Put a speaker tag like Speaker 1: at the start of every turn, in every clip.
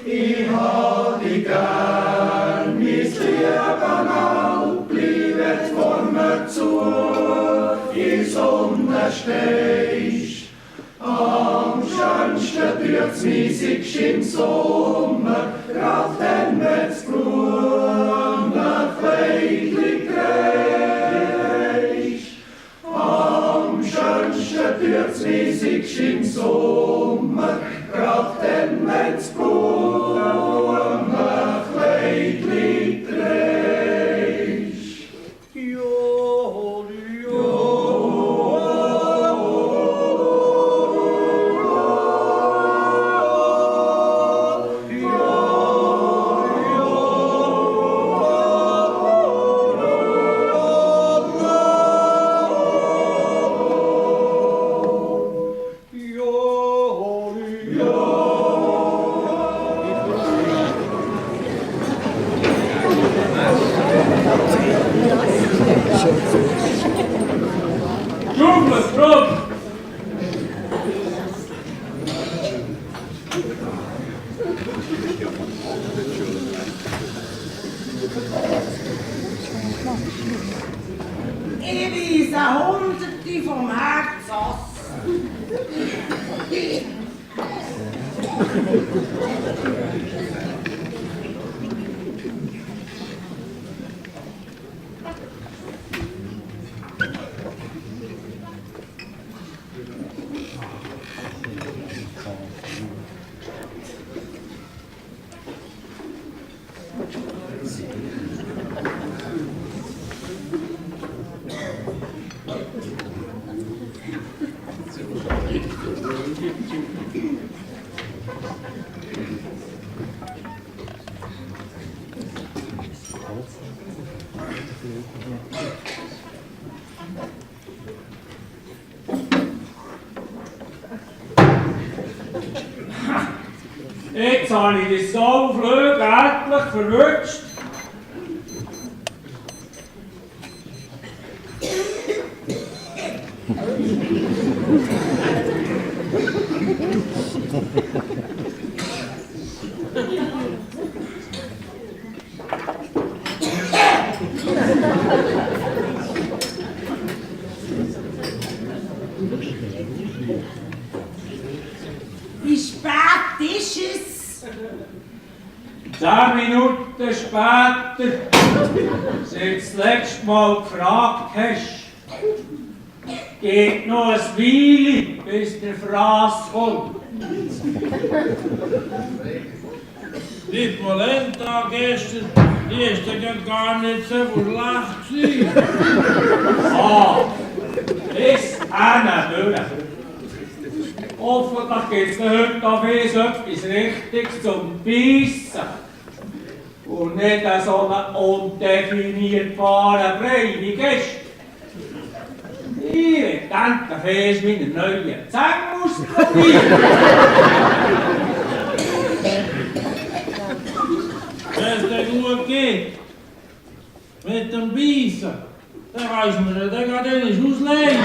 Speaker 1: Ich hab dich gern, mein Leben auch, bleibt vor mir zu, in Sonne stehst. Am schönsten tut's mich, siehst im Sommer, grad dann wenn's Blumenkleidli trägst. Am schönsten tut's mich, siehst im Sommer, grad dann wenn's Blumenkleidli trägst.
Speaker 2: Ich weise Hunderte vom Herz aus.
Speaker 3: Jetzt habe ich die Sauflöge endlich verwünscht.
Speaker 2: Wie spät ist es?
Speaker 3: 10 Minuten später, als du das letzte Mal gefragt hast, geht noch ein Weile, bis der Fraß kommt.
Speaker 4: Die Polenta gestern, die ist ja gar nicht so schlecht gewesen.
Speaker 3: Ah, bis hinten durch. Hoffentlich gibt es heute auf etwas Richtiges zum Beissen. Und nicht so einen undefinierbaren Brei wie gestern. Ich will endlich erst meine neuen Zähne ausprobieren.
Speaker 4: Wenn es dir gut geht, mit dem Beissen, dann weiss man ja, der kann den nicht ausleihen.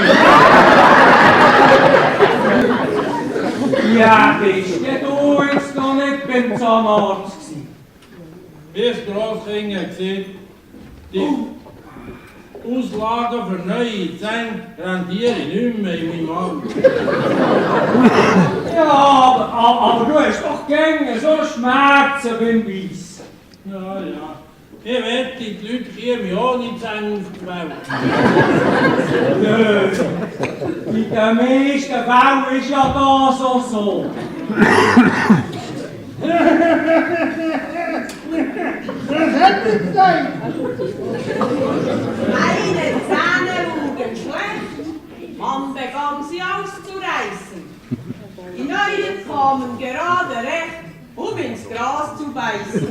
Speaker 3: Ja, bist du jetzt noch nicht beim Zahnarzt gewesen?
Speaker 4: Wie es Grosskinder gesehen, die Auslagen für neue Zähne rentieren nicht mehr in meinem Alter.
Speaker 3: Ja, aber du hast doch gängig so Schmerzen beim Beissen.
Speaker 4: Ja, ja. Ich wette, die Leute kämen ohne Zähne aufgewählt.
Speaker 3: Nö, in den meisten Fällen ist ja das auch so.
Speaker 5: Meine Zähne schauen schlecht. Man begann sie auszureißen. Die Neuen kamen gerade recht, um ins Gras zu beißen.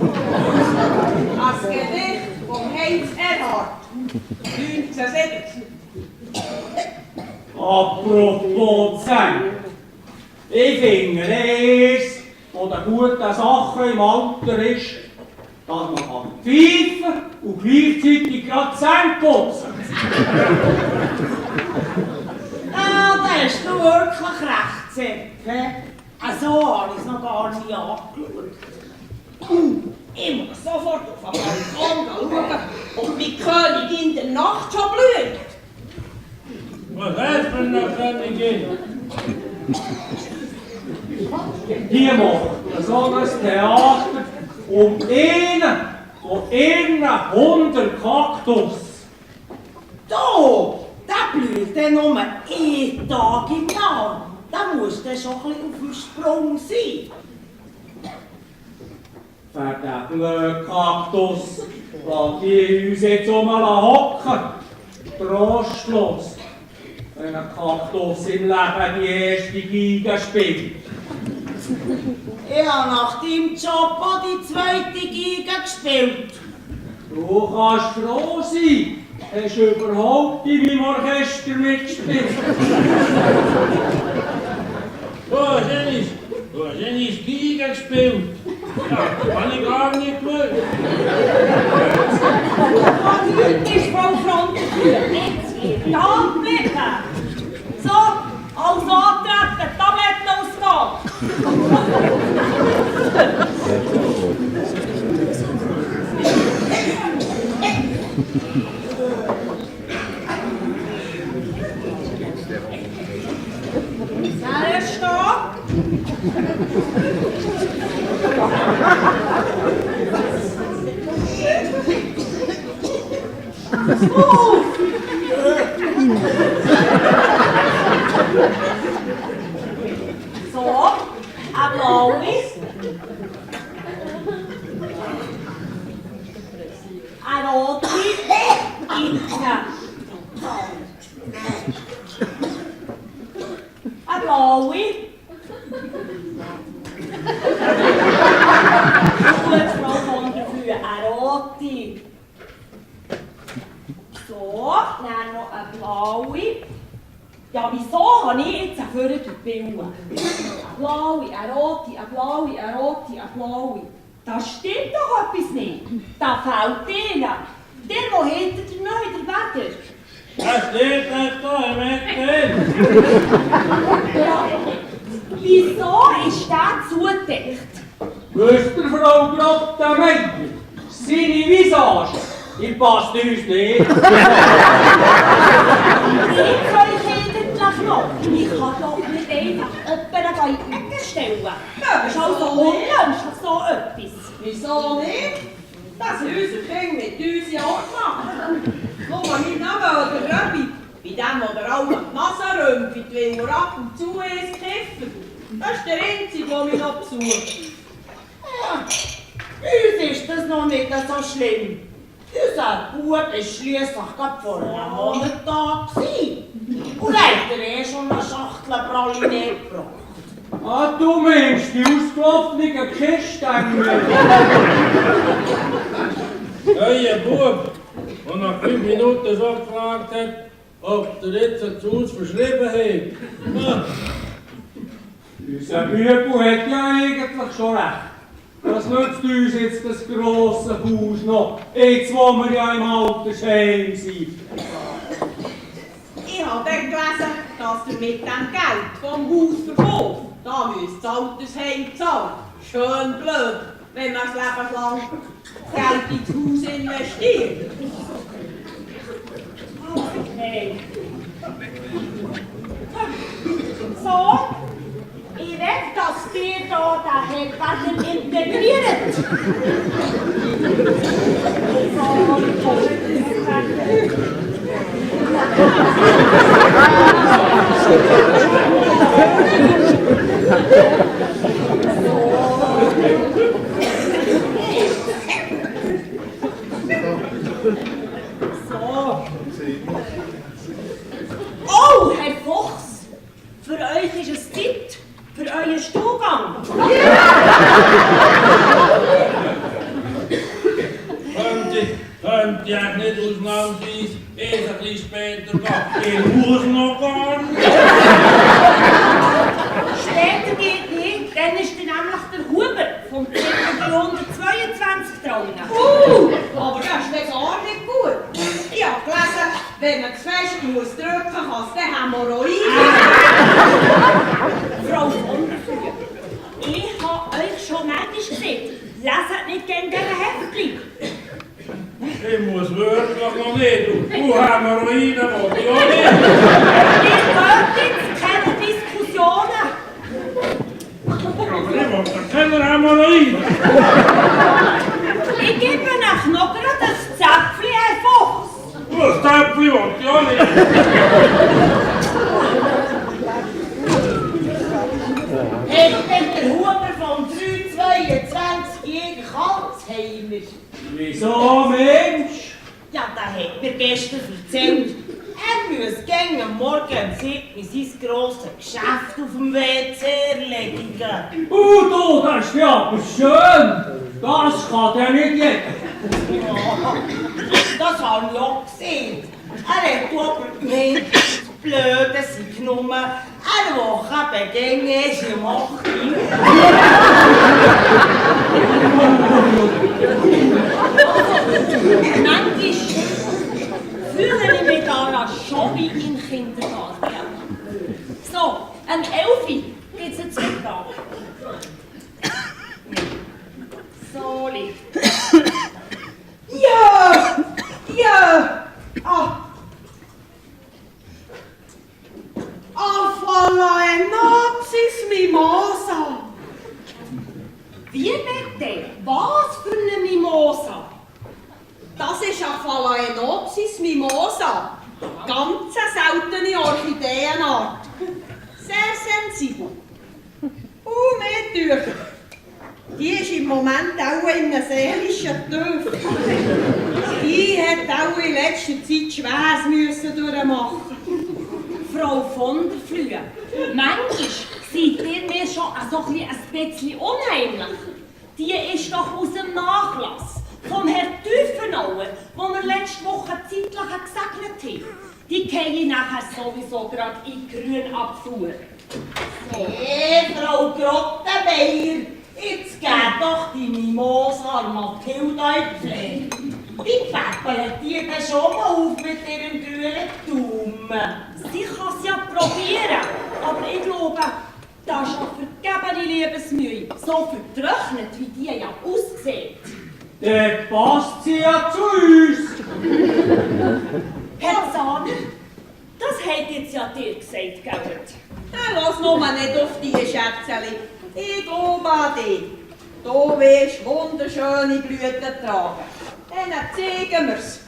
Speaker 5: Das Gedicht vom Heinz Erhard, 1970.
Speaker 3: Apropos Zähne. Ich finde es, was eine gute Sache im Alter ist, dass man pfeifen kann und gleichzeitig gerade Zähne putzen.
Speaker 2: Ah, da hast du wirklich recht, Sepp. So habe ich es noch gar nicht angeschaut.
Speaker 5: Ich muss sofort auf den Balkon schauen, ob meine Königin der Nacht schon blüht.
Speaker 4: Was heißt für eine Königin?
Speaker 3: Hier macht so ein Theater um einen von ihren 100 Kaktus.
Speaker 2: Da, der blüht dann nur einen Tag im Jahr. Da muss der schon ein bisschen auf dem Sprung sein.
Speaker 3: Für den blöden Kaktus lässt die uns jetzt mal hocken. Trostlos, wenn ein Kaktus im Leben die erste Geige spielt.
Speaker 2: Ich habe nach deinem Job auch die zweite Geige gespielt.
Speaker 3: Du kannst froh sein, hast du überhaupt in meinem Orchester mitgespielt.
Speaker 4: Du hast nicht Geige gespielt. Ja, habe ich gar nicht gewusst.
Speaker 5: Und heute ist Frau Frontenführer. Jetzt wird da bleiben. So, also antreten, damit losgeht. Wer ist da? So, ein blaues, ein rotes, ein blaue, gut, Frau von der Flühe, ein rote. So, dann noch eine blaue. Ja, wieso habe ich jetzt eine Führer Billen? Eine blaue, eine rote, eine blaue, eine rote, eine blaue. Das stimmt doch etwas nicht. Da fehlt Ihnen. Der hinter dir noch in der Wetter.
Speaker 4: Das steht nicht da im Ecken.
Speaker 5: Ja. Wieso ist der zugedeckt?
Speaker 3: Wisst ihr, Frau Grottenmeier, seine Visage, die passt uns nicht.
Speaker 5: Ich noch. Ich kann doch nicht einfach jemanden in die Ecke stellen. Das ist also unmenschlich, so etwas. Wieso nicht? Das haben unsere Kinder mit uns ja auch gemacht. Nur mein Name oder Röbi, bei dem oder auch die Nase rümpft, weil wir ab und zu eins kiffen. Das ist der einzige, der mich noch besucht.
Speaker 2: Ja, uns ist das noch nicht so schlimm. Unser Bub war schliesslich gerade vor einem Monat da und hat er schon eine Schachtel Praline gebracht.
Speaker 3: Ah, du meinst die ausgelaufenen Kisten?
Speaker 4: Euer Bub, der nach 5 Minuten schon gefragt hat, ob der jetzt zu uns verschrieben hat.
Speaker 3: Unser Bübel hat ja eigentlich schon recht. Was nützt uns jetzt das grosse Haus noch, jetzt wo wir ja im Altersheim sind?
Speaker 5: Ich habe dann gelesen, dass ihr mit dem Geld vom Hausverkauf, da müsst das Altersheim zahlen. Schön blöd, wenn man das Leben lang Geld ins Haus investiert. Okay. So, ich will, dass ihr hier den Headbutton integriert. So. Oh, Herr Fuchs, für euch ist es Zeit für euren Stuhlgang.
Speaker 4: Könnt ihr nicht ausnahmsweise erst ein bisschen später gehen? Ich muss noch gar nicht.
Speaker 5: Später geht nicht, dann ist dann nämlich der Huber vom 122 dran. Aber das ist nicht gar nicht gut. Ich habe gelesen, wenn man zu fest muss drücken kann es dann Hämorrhoiden. Frau von der Flühe, ich habe euch schon manchmal gesehen, lesen
Speaker 4: Ich muss wirklich noch nicht. Du Hämorrhoiden, will ich auch nicht.
Speaker 5: Ihr hört jetzt keine Diskussionen.
Speaker 4: Aber ich will doch keine Hämorrhoiden.
Speaker 5: Ich gebe euch noch gerade das Zäpfchen, Herr Fuchs.
Speaker 4: Das Täpfchen will ich auch nicht.
Speaker 2: Ich bin der Huber vom 322-jährigen Kalzheimer.
Speaker 3: Wieso, Mensch?
Speaker 2: Ja, der hat mir gestern erzählt, er müsse gegen am Morgen um 7 Uhr sein grosses Geschäft auf dem WC erledigen.
Speaker 3: Du, das ist ja aber schön. Das kann ja nicht jeder.
Speaker 2: Ja, das habe ich auch gesehen. Er hat aber gemeint, das Blöde sei genommen, er wacht eben gegen erst um 8 Uhr.
Speaker 5: Manchmal fühle ich mich daran schon wie im Kindergarten. So, ein Elfi gibt es jetzt Mittag. So liegt.
Speaker 2: Ja! Voilà ein Nazis Mimosa!
Speaker 5: Wie bitte? Was für eine Mimosa?
Speaker 6: Das ist ein Phalaenopsis mimosa. Ganz eine seltene Orchideenart. Sehr sensibel. Mir durch. Die ist im Moment auch in einem seelischen Tief. Die hat auch in letzter Zeit Schweres müssen durchmachen.
Speaker 5: Frau von der Flühe, manchmal seid ihr mir schon ein bisschen unheimlich. Die ist doch aus dem Nachlass vom Herrn Tüfenauer, den wir letzte Woche zeitlich gesegnet haben. Die gehe ich nachher sowieso gerade in Grünabfuhr.
Speaker 2: Hey, Frau Grottenmeier, jetzt geht doch die Mimosa Mathilda in die Pflege. Die päppelt die dann schon mal auf mit ihrem grünen Daumen.
Speaker 5: Sie kann es ja probieren, aber ich glaube, das ist eine vergebene Liebesmühe. So vertrocknet, wie die ja aussieht.
Speaker 3: Dann passt sie ja zu uns.
Speaker 5: Herr Zahner, das hat jetzt ja dir gesagt, gell?
Speaker 6: Lass nur nicht auf die Schätzchen. Ich glaube an dich. Du wirst wunderschöne Blüten tragen. Dann zeigen wir's.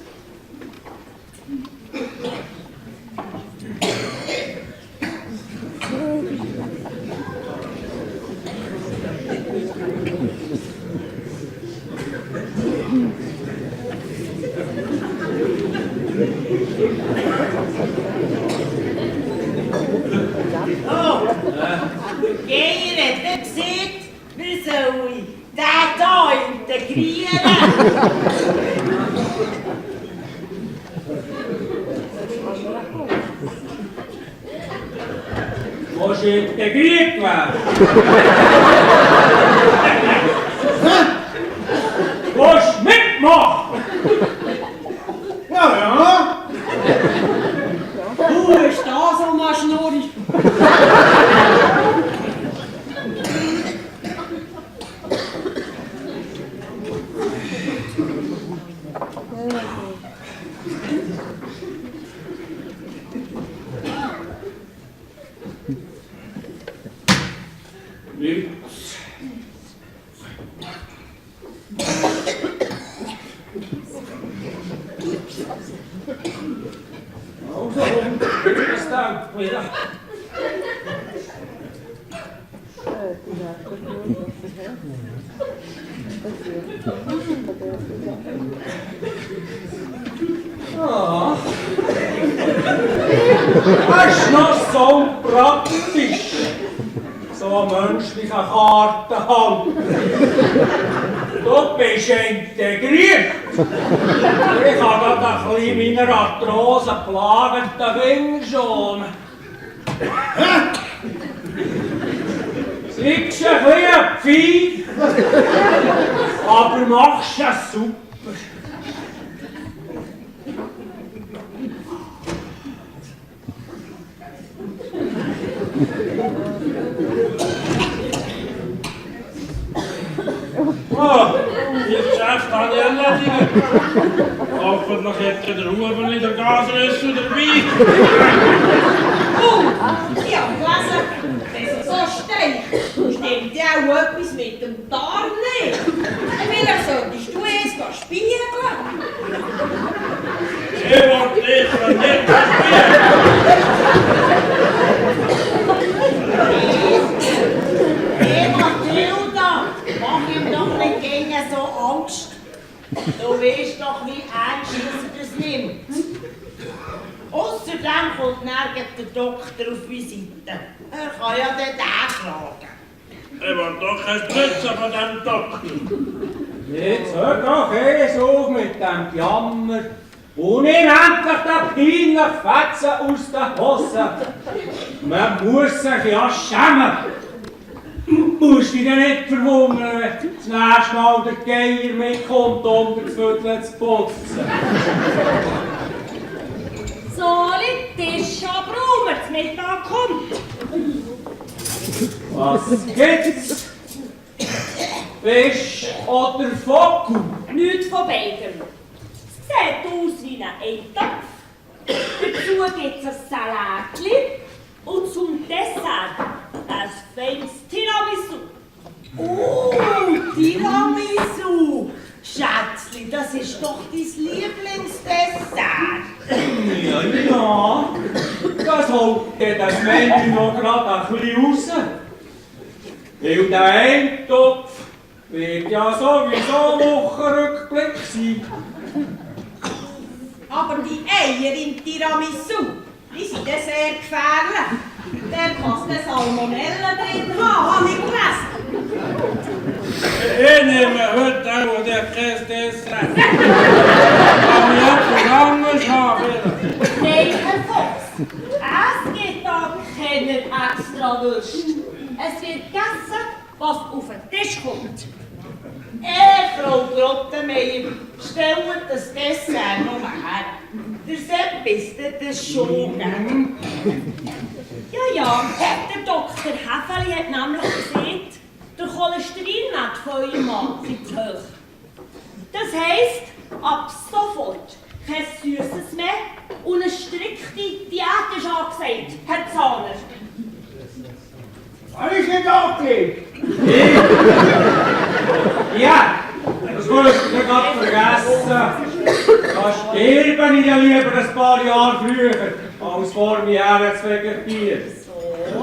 Speaker 2: Geier hat gesagt, wir sollen den hier integrieren.
Speaker 3: Musst integriert werden. Musst mitmachen.
Speaker 1: Ja.
Speaker 6: Du bist da so mal Schnurri.
Speaker 3: Das ist noch so praktisch. So ein menschlicher Kartenhand. Du bist integriert. Ich habe gerade ein bisschen meiner Arthrose plagenden Finger schon. Siehst ein bisschen Pfeif, aber machst es super.
Speaker 4: Oh, die Geschäft habe ich erledigt. Hoffentlich hätte der Huber nicht den Gasrüssel dabei.
Speaker 6: Ich habe gelesen, dass er so steigt. Stimmt ja auch etwas mit dem Darm nicht. Vielleicht solltest du es spiegeln.
Speaker 4: Ich wollte dich nicht spielen.
Speaker 2: Hey Mathilda, mach ihm doch nicht gegen so Angst. Du weißt doch, wie ernst er das nimmt. Außerdem kommt nirgends der Doktor auf Visite. Er kann ja den klagen.
Speaker 4: Ich will doch kein Blödsinn von diesem Doktor.
Speaker 3: Jetzt hör doch erst auf mit dem Jammer und nimm endlich den peinlichen Fetzen aus der Hose. Man muss sich ja schämen. Du musst dich nicht verwundern, wenn das nächste Mal der Geier mitkommt, um das Viertel zu putzen.
Speaker 5: So liegt Tisch aber zum Mittag kommt.
Speaker 3: Was gibt's? Fisch oder Vogel?
Speaker 5: Nichts von beidem. Es sieht aus wie ein Eintopf. Dazu gibt es ein Salatli und zum Dessert ein feines Tiramisu.
Speaker 2: Oh, Tiramisu! Schätzli, das ist doch dein Lieblingsdessert.
Speaker 3: Ja, das holt dir das Männchen noch gerade ein bisschen raus. Weil der Eintopf wird ja sowieso Wochenrückblick sein.
Speaker 6: Aber die Eier im Tiramisu, die sind dann sehr gefährlich. Der kann es Salmonellen drin haben, habe ich gelesen.
Speaker 4: Ich nehme heute auch den Käse-Dessert. Kann ich etwas anderes haben?
Speaker 5: Nein, Herr Fuchs, es gibt da keine Extrawürste. Es wird gegessen, was auf den Tisch kommt.
Speaker 2: Frau Grottenmeier, stellt das Dessert noch her. Der Sepp ist das schon gern.
Speaker 5: Ja, der Dr. Häfeli hat nämlich gesagt, der Cholesterinwert von eurem Mann sei zu hoch. Das heisst, ab sofort kein Süßes mehr und eine strikte Diät ist angesagt, Herr Zahner.
Speaker 3: Habe ich nicht angelegt? Ja, das wollte ich gerade vergessen. Da sterbe ich ja lieber ein paar Jahre früher, als vor mir her zu vegetieren.
Speaker 5: So?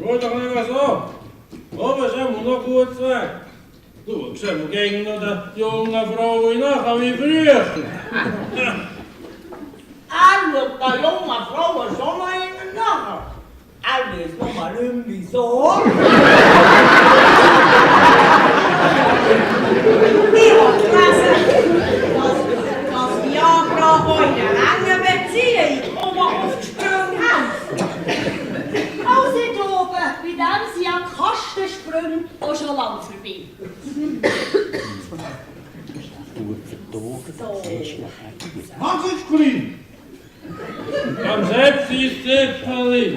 Speaker 4: Gut, doch nicht so. Aber es ist immer noch gut weg. Du schaust gegen noch den jungen Frauen nach, wie früher.
Speaker 2: Er schaut der jungen Frau schon noch innen nach. Er weiß noch mal nicht wieso.
Speaker 6: Ich habe gelesen, dass Viagra auch in einer engen Beziehung immer auf die Sprünge hilft.
Speaker 5: Also hier oben, bei dem sind ja Kastensprünge auch schon lang vorbei.
Speaker 1: Was ist klein?
Speaker 4: Am selbst ist Zipfeli.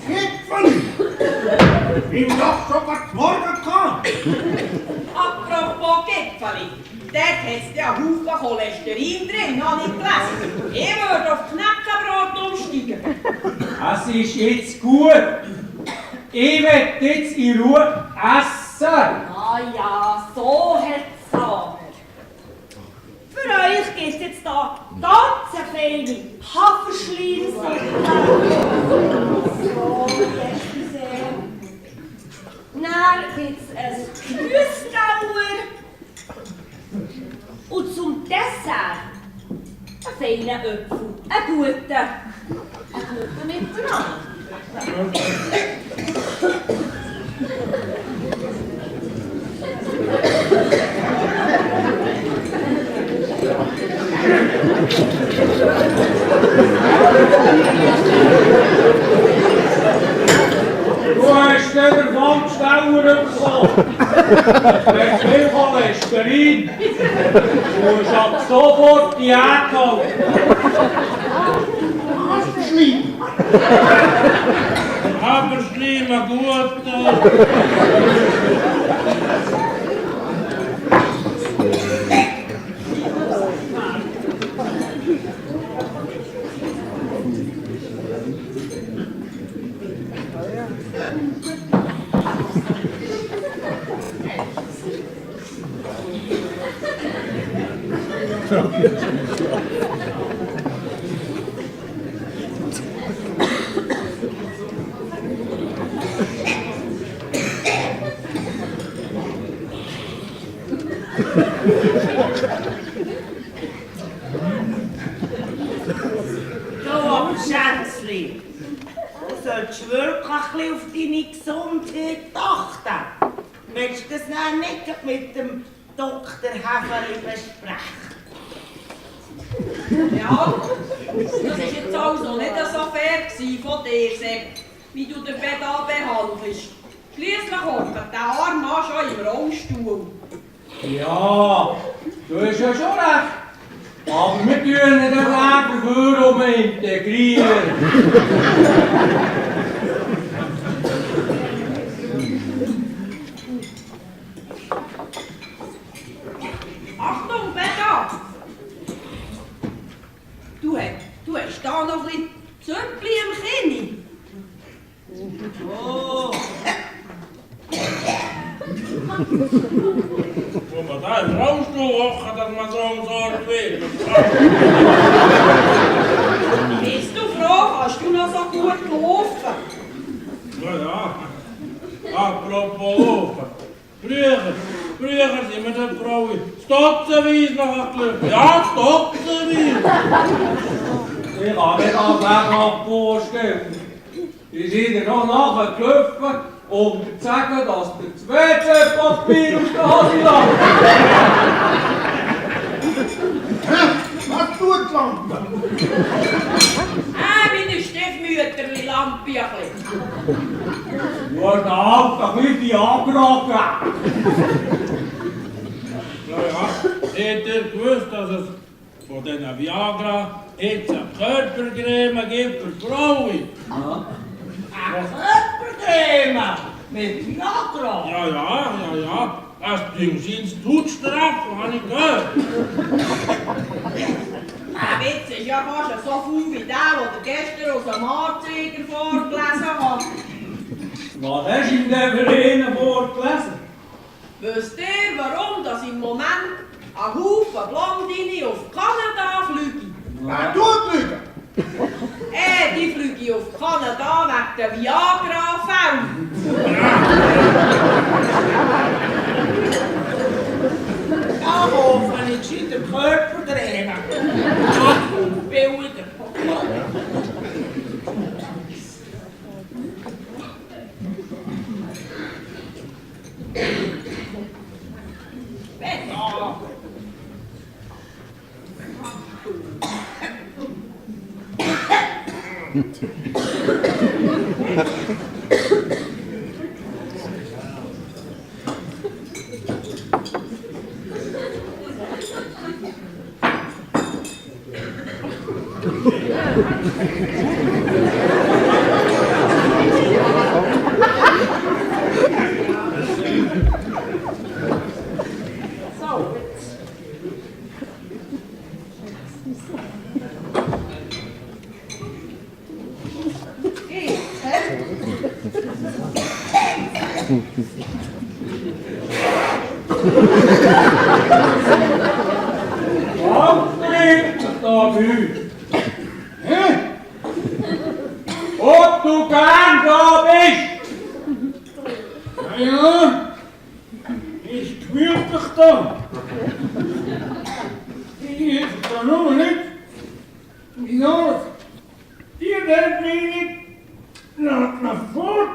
Speaker 1: Gipfel! Im Loch sogar morgen gehabt.
Speaker 6: Apropos Gipfeli, dort hat es ja Haufen Cholesterin drin, habe ich gelesen. Ich würde auf Knäckebrot umsteigen.
Speaker 3: Es ist jetzt gut. Ich will jetzt in Ruhe essen.
Speaker 5: Ah ja, so Herr Zahner. Für euch gibt es jetzt da ganz feine Haferschleimsuppe. So, excuse. Dann gibt es ein Gemüsedauer. Und zum Dessert einen feinen Apfel. Einen guten. Einen guten miteinander.
Speaker 3: Du hast den Wandstauer bekommen. Du hast viel Cholesterin. Du musst ab sofort Diät halten.
Speaker 4: Aber schlimm, gut.
Speaker 2: So, Schätzli, du solltest wirklich ein bisschen auf deine Gesundheit achten. Willst du das dann nicht mit dem Dr. Häferli besprechen?
Speaker 6: Ja, das war jetzt also nicht so fair von dir, Sepp, wie du den Pedal behandelst. Schliesslich hockt der arme Mann schon im Rollstuhl.
Speaker 3: Ja, du hast ja schon recht. Aber wir tun den Weg dafür integrieren.
Speaker 6: Achtung, Pedal! Du hast da noch ein bisschen Zöpfchen im Kinn.
Speaker 2: Oh,
Speaker 4: Wo man da im Rollstuhl hocken, dass man so umsorgt wird.
Speaker 6: Bist du froh, kannst du noch so gut laufen?
Speaker 4: Ja, ja. Apropos laufen. Früher sind wir dort Frauen stotzenweise noch gelaufen. Ja, stotzenweise.
Speaker 3: Ich kann mir das einfach vorstellen. Die sind ja noch nachher gelaufen, um zu sagen, dass der WC-Papier aus der Hose lag.
Speaker 1: Was tut die Lampe?
Speaker 6: Meine Stiefmütterli Lampe ein bisschen.
Speaker 3: Du hast den alten bisschen Viagra
Speaker 4: Ja, ja. Habt ihr gewusst, dass es von diesen Viagra jetzt eine Körpercreme gibt für Frauen?
Speaker 2: Körpercreme mit Viagra.
Speaker 4: Ja. Das bringt ins Todstrafe, habe ich gehört.
Speaker 6: Der Witz ist ja fast so faul wie der gestern aus dem Anzeiger vorgelesen hat.
Speaker 3: Was hast du ihm denn für einen vorgelesen?
Speaker 6: Wisst ihr, warum das im Moment ein Haufen Blondine auf Kanada fliegen?
Speaker 1: Wer tut lügen?
Speaker 6: Die fliegen auf Kanada wegen der Viagra-Fälle.
Speaker 2: Da hoffe ich in den Körpercreme. Billiger.
Speaker 3: Ob du gern da bist?
Speaker 4: Ja, ist gemütlich da. Ich helfe da nur nicht. Die Nase, die wird mich nicht nach vorne.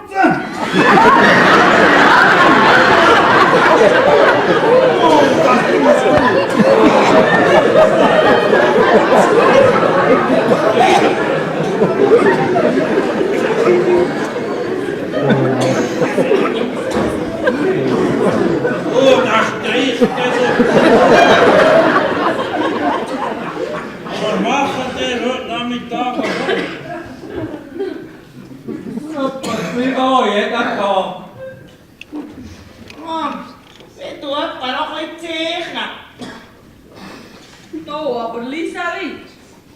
Speaker 4: Oh, das riecht also. Was macht der heute Nachmittag?
Speaker 3: Was will da jeden Tag?
Speaker 2: Ich tue etwa noch ein bisschen zeichnen.
Speaker 6: Da, aber Liseli,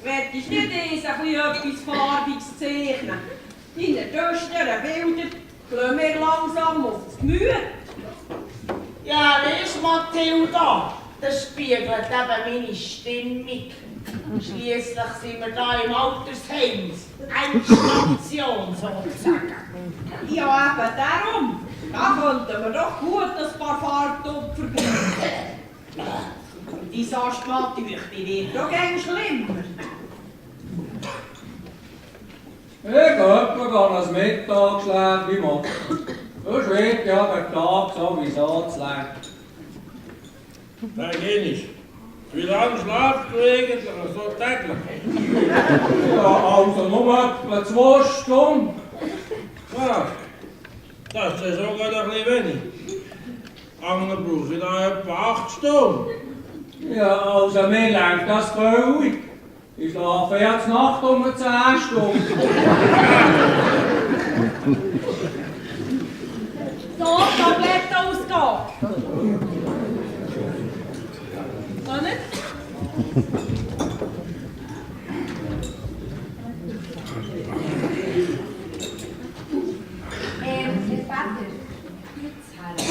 Speaker 6: willst du nicht ein bisschen etwas Farbiges zeichnen? Deine düsteren Bilder gehen mir langsam aufs Gemüt.
Speaker 2: Ja, weisst Mathilda, Das spiegelt eben meine Stimmung. Schliesslich sind wir da im Altersheim. Endstation sozusagen.
Speaker 6: Ja, eben darum. Da könnten wir doch gut ein paar Fahrtopfer bringen. Die Asthmatüchte wird doch gern schlimmer.
Speaker 3: Ich könnte ein Mittagsschläfchen machen. Das wird ja der Tag sowieso zu lang.
Speaker 4: Da geh ich. Wie lange schlaft du eigentlich so täglich?
Speaker 3: Ja, also nur etwa 2 Stunden.
Speaker 4: Ja, das ist ja sogar ein bisschen wenig. Andere brauche ich da etwa 8 Stunden.
Speaker 3: Ja, also mir lenkt das völlig. Ich schlafe jetzt Nacht um 10 Stunden.
Speaker 5: So, Tabletten ausgehen. So nicht?
Speaker 7: Herr Vater, jetzt hallo.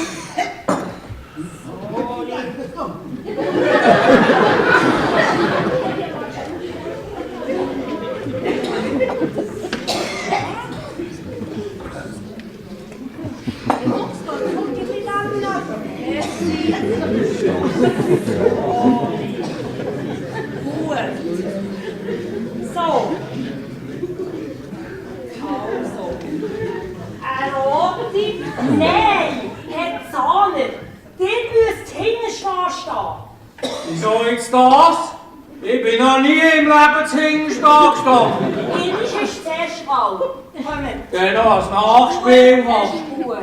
Speaker 5: Gut. So. Also. Erotik? Nein, Herr Zahner, ihr müsst hinten stehen.
Speaker 3: Wieso jetzt das? Ich bin noch nie im Leben zu hinten gestanden.
Speaker 5: Ihnen ist zuerst mal. Kommt.
Speaker 3: Genau, als Nachspiel
Speaker 5: Das
Speaker 3: hast.
Speaker 5: ist gut.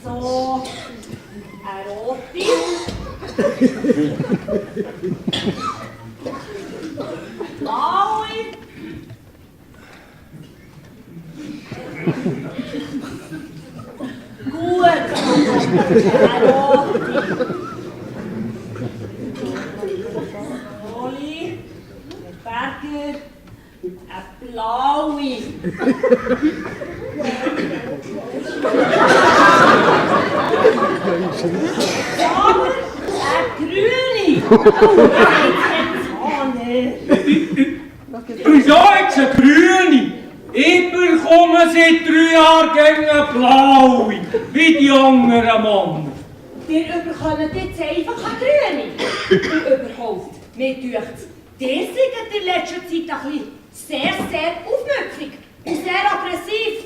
Speaker 5: So. Erotik. Blaue. Gut. Erotik. Oli. Berger. Eine blaue. Zahner, eine grüne.
Speaker 3: Wieso jetzt eine grüne? Ich bekomme seit 3 Jahren gegen eine blaue, wie die anderen Mann.
Speaker 5: Wir bekommen jetzt einfach eine grüne. Und überhaupt, mir dünkt, ihr seid in letzter Zeit ein bisschen sehr aufmüpfig und sehr aggressiv.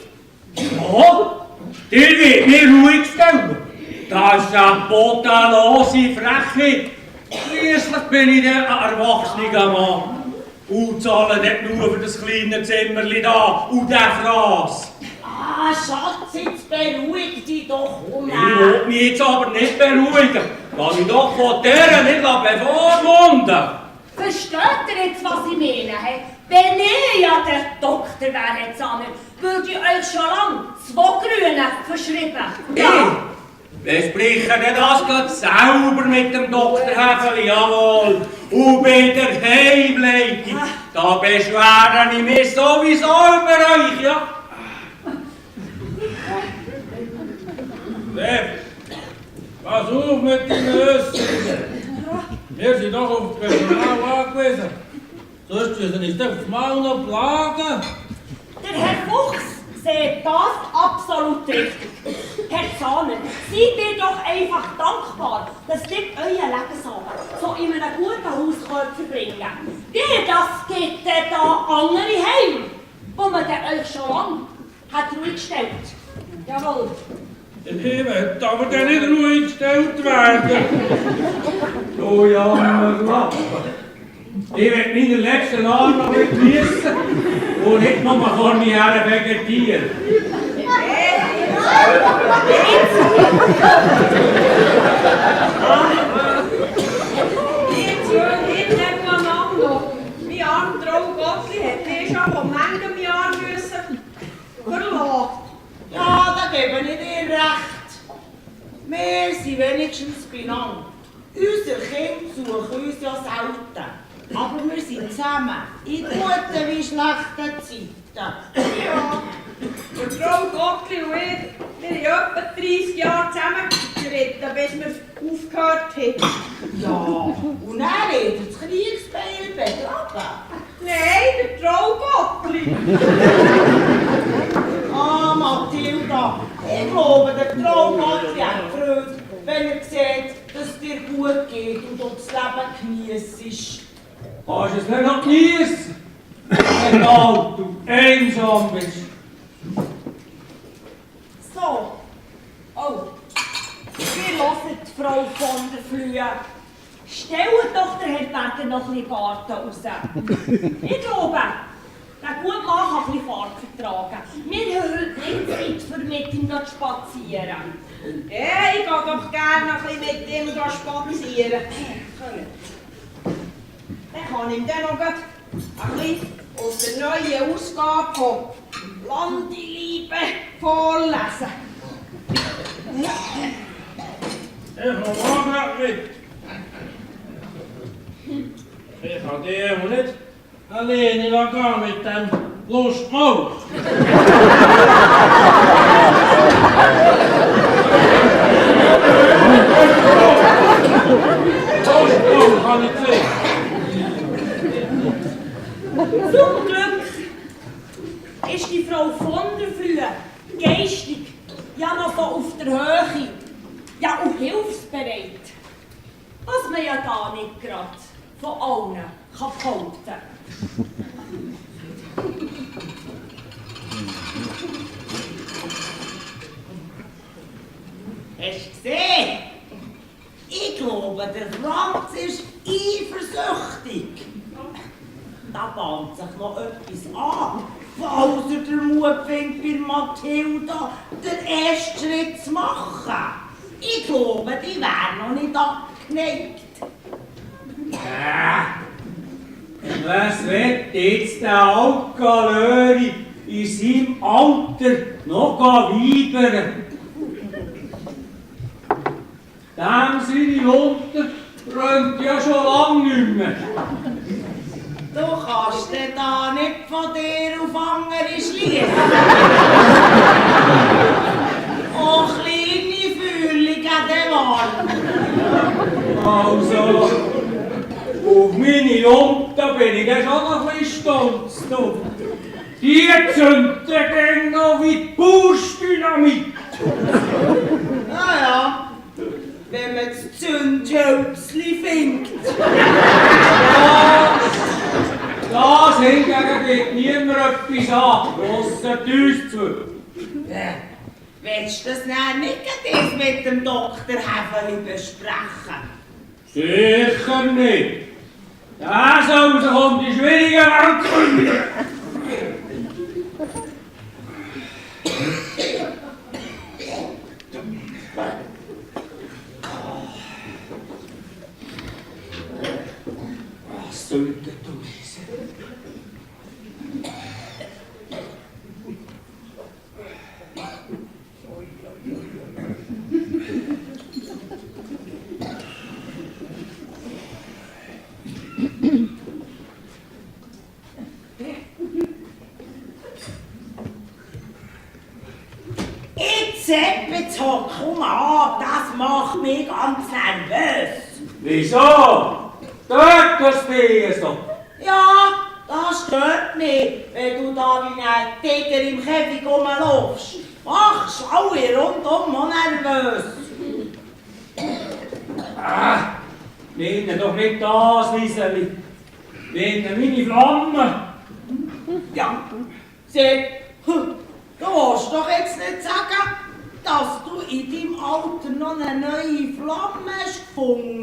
Speaker 3: Ja, der wird mich ruhig stellen. Das ist eine bodenlose Frechheit. Schliesslich bin ich ein erwachsener Mann. Und zahle nicht nur für das kleine Zimmerchen da und den Fraß.
Speaker 2: Ah, Schatz, jetzt beruhig dich doch um.
Speaker 3: Ich will mich jetzt aber nicht beruhigen. Kann ich doch von der nicht bevormunden.
Speaker 5: Versteht ihr jetzt, was ich meine? He? Wenn ich ja der Doktor wäre, Herr Zahner, würde ich euch schon lange 2 Grüne verschrieben.
Speaker 3: Besprechen denn das gerade selber mit dem Dr. Häfeli, jawohl. Und bei der Heimleitung, da beschwere ich mich sowieso über euch, ja.
Speaker 4: Sepp, pass auf mit deinen Össern. Wir sind doch auf das Personal angewiesen. Sonst müssen uns doch aufs Mal noch plagen.
Speaker 5: Der Herr Fuchs sieht das absolut richtig. Herr Zahner, seid ihr doch einfach dankbar, dass ihr euren Lebensabend so in einem guten Haus verbringen könnt. Wie das gibt da andere Heim, wo man euch schon lange hat ruhig gestellt. Jawohl.
Speaker 4: Ich möchte aber dann nicht ruhig gestellt werden.
Speaker 3: Oh ja, ich werde meine letzten Abend noch nicht geniessen und nicht nur vor mir her vegetieren.
Speaker 6: Jetzt hören hinten nebeneinander. Mein armer Traum Gottli hat mich schon vor manchem Jahr müssen verlassen.
Speaker 2: Ja, da gebe ich dir recht. Wir sind wenigstens beieinander. Unsere Kinder suchen uns ja selten. Aber wir sind zusammen, in guten wie schlechten Zeiten.
Speaker 6: Ja, der Frau Gottli und ich, wir haben etwa 30 Jahre zusammen geritten, bis wir aufgehört haben.
Speaker 2: Ja, und dann hat er das Kriegsbeil begraben.
Speaker 6: Nein, der Traugottli.
Speaker 2: Ah, Mathilda, ich glaube, der Traugottli hat Freude, wenn er sieht, dass es dir gut geht und du das Leben geniessest.
Speaker 3: Kannst du es nicht noch geniessen, wenn du alt und einsam bist?
Speaker 5: So. Oh. Wir hören die Frau von der Flühe. Stellt doch den Herrn Berger noch ein bisschen Garten raus. Ich glaube, der gute Mann kann ein bisschen Fahrt vertragen. Wir haben heute nicht Zeit, für mit ihm zu spazieren.
Speaker 6: Ja, ich gehe doch gerne noch ein bisschen mit ihm spazieren. Dann kann ich ihm dann noch ein bisschen aus der neuen Ausgabe von Landeliebe vorlesen.
Speaker 4: Ich komme auch mit. Ich kann dich auch nicht alleine gehen mit dem Lustmaul. Lustmaul kann ich sehen.
Speaker 5: Zum Glück ist die Frau von der Flühe geistig ja noch so auf der Höhe, ja und hilfsbereit, was man ja da nicht gerade von allen kann behaupten.
Speaker 2: Hast du gesehen? Ich glaube, der Franz ist eifersüchtig. Da bahnt sich noch etwas an, falls er den Mut findet, bei Mathilda den ersten Schritt zu machen. Ich glaube, die wäre noch nicht abgeneigt.
Speaker 3: Was wird jetzt der Alkalöri in seinem Alter noch weibern? Dem seine Lunte brennt ja schon lange nicht mehr.
Speaker 2: Du kannst denn da nicht von dir auf andere schließen. Oh, kleine Fühlung an den Mann.
Speaker 3: Also, auf meine Lunte bin ich dann schon noch ein bisschen stolz. Du. Die zünden dann noch wie Push-Dynamit.
Speaker 2: Naja, wenn man das Zündhölzli findet.
Speaker 3: Das hingegen geht niemand etwas an, ausser uns zu.
Speaker 2: Willst du das dann nicht mit dem Dr. Häfeli besprechen?
Speaker 3: Sicher nicht. Der soll sich um die schwierigen Welt kümmern. Was sollte du lesen?
Speaker 2: Jetzt komm an, das macht mich ganz nervös.
Speaker 3: Wieso? Stört das dich so?
Speaker 2: Ja, das stört mich, wenn du da wie ein Tiger im Käfig rumlaufst. Machst alle rundum mal nervös.
Speaker 3: Nehme doch nicht das, Lieseli. Nehme meine Flamme.
Speaker 2: Ja, sieh, du willst doch jetzt nicht sagen, dass du in deinem Alter noch eine neue Flamme hast gefunden.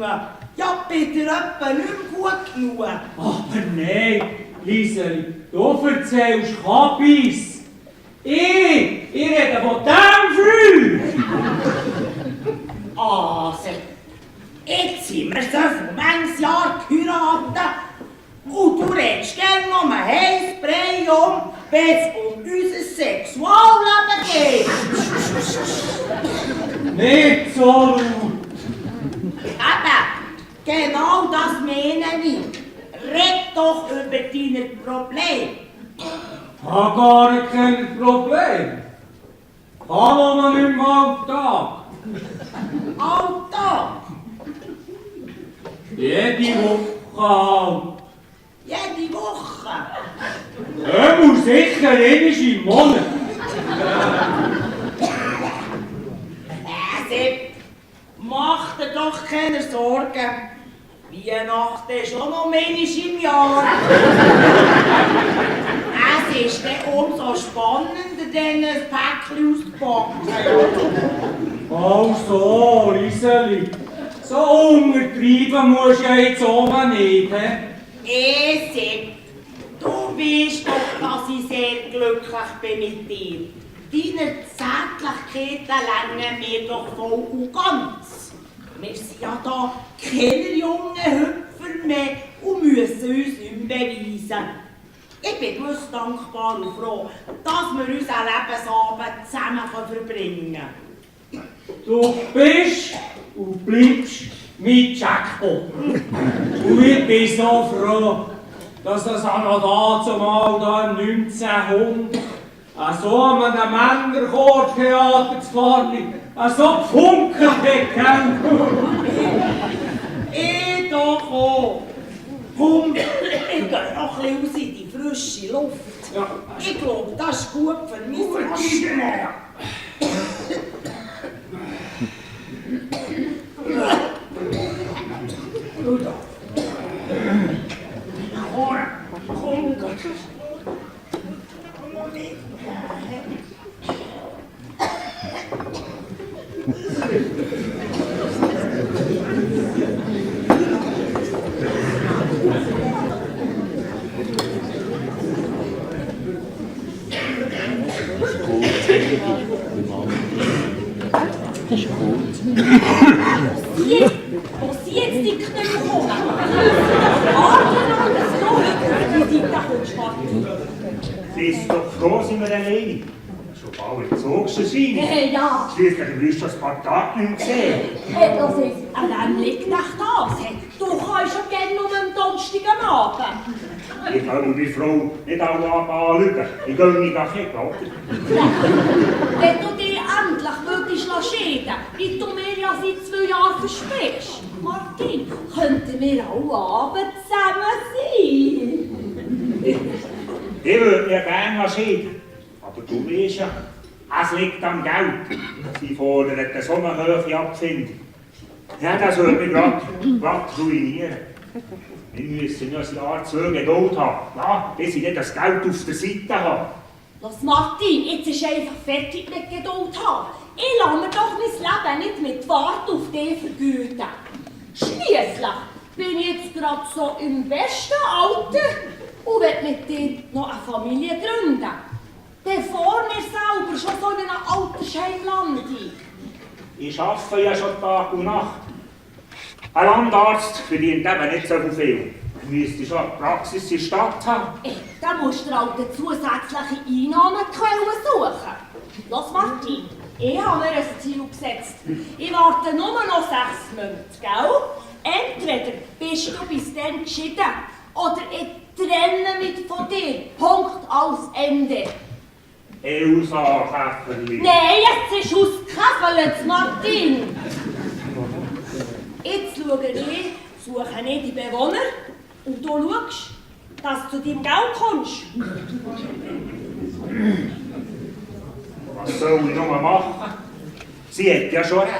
Speaker 2: Ja, bitte etwa nicht mehr gut genug.
Speaker 3: Aber nein, Lieseli, du erzählst Kabis. Ich rede von dem Flug.
Speaker 2: Also, jetzt sind wir so von manches Jahr geheiratet und du redest gerne um ein Heißbrei wenn es um unser Sexualleben geht.
Speaker 3: Nicht so laut.
Speaker 2: Eben, genau das meine ich. Red doch über deine Probleme.
Speaker 3: Ich habe gar kein Problem. Kann man nicht mehr am Tag.
Speaker 2: Alltag.
Speaker 3: Jede Woche halt.
Speaker 2: Jede Woche.
Speaker 3: Muss sicher einmal im Monat.
Speaker 2: Sepp, mach dir doch keine Sorgen. Weihnachten ist auch noch einmal im Jahr. Es ist dann umso spannender, dann ein Päckchen auszupacken.
Speaker 3: Also, Rieseli, so untertreiben musst du ja jetzt oben nicht, he?
Speaker 2: Sepp, du weißt doch, dass ich sehr glücklich bin mit dir. Deine Zärtlichkeiten längen mir doch voll und ganz. Wir sind ja da keine jungen Hüpfer mehr und müssen uns nicht beweisen. Ich bin gewiss dankbar und froh, dass wir unseren Lebensabend zusammen verbringen können.
Speaker 3: Du bist und bleibst mein Jackpot. Und ich bin so froh, dass das auch noch dazumal da im 1900 so an einem Männerchor-Theater zu Fahrni so gefunkelt hat.
Speaker 2: Ich doch auch. Komm, ich gehe noch ein bisschen raus in die frische Luft.
Speaker 3: Ja.
Speaker 2: Ich glaube, das ist gut für mein Asthma. Komm,
Speaker 5: Das ist gut. Wo sind jetzt die Knöpfe gekommen? Wie sieht das
Speaker 7: Bist doch froh, sind wir alleine. Schon bald gezogst sein.
Speaker 5: Ja.
Speaker 7: Schließlich wirst du das paar Tage nicht mehr sehen.
Speaker 5: Das ist, an wem liegt das? Du kannst schon gerne nur am Donnerstag am Abend.
Speaker 7: Ich kann die Frau nicht alle anschauen. Ich gehe nicht nach Hause, oder?
Speaker 5: Wenn du dich endlich würdest scheiden, wie du mir ja seit 2 Jahren versprichst, Martin, könnten wir alle Abend zusammen sein.
Speaker 7: Ich würde mir gerne scheiden. Aber du weißt ja, es liegt am Geld. Sie fordern so eine hohe Abfindung. Ja, das würde mich gerade ruinieren. Wir müssen ja ein Jahr 2 Geduld haben, ja, bis ich dann das Geld auf der Seite habe.
Speaker 5: Los Martin, jetzt ist einfach fertig mit Geduld haben. Ich lasse mir doch mein Leben nicht mit Warten auf dich vergüten. Schliesslich bin ich jetzt gerade so im besten Alter und will mit dir noch eine Familie gründen. Bevor wir selber schon so in einem Altersheim landen.
Speaker 7: Ich arbeite ja schon Tag und Nacht. Ein Landarzt verdient eben nicht so viel. Du müsstest schon eine Praxis in der Stadt haben.
Speaker 5: Da musst du halt eine zusätzliche Einnahmequelle suchen. Los Martin, ich habe mir ein Ziel gesetzt. Ich warte nur noch 6 Monate, gell? Entweder bist du bis dann geschieden oder ich trenne mich von dir. Punkt, aus Ende.
Speaker 7: Elsa Käferli.
Speaker 5: Nein, jetzt ist ausgekaffelt, Martin. Jetzt suche ich die Bewohner und du schaust, dass du zu deinem Geld kommst.
Speaker 7: Was soll ich noch machen? Sie hat ja schon recht.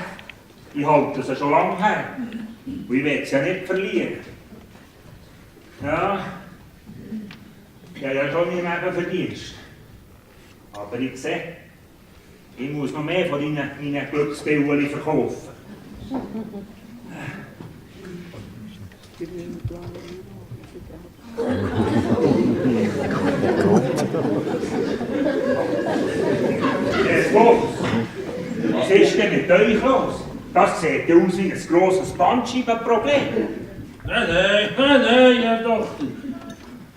Speaker 7: Ich halte sie schon lange her. Und ich will sie ja nicht verlieren. Ja, ich habe ja schon mein Leben Verdienst. Aber ich sehe, ich muss noch mehr von meinen Glücksbillen verkaufen. Jetzt los! Was ist denn mit euch los? Das sieht ja aus wie ein grosses Bandscheibenproblem.
Speaker 4: Nein, Herr Doktor.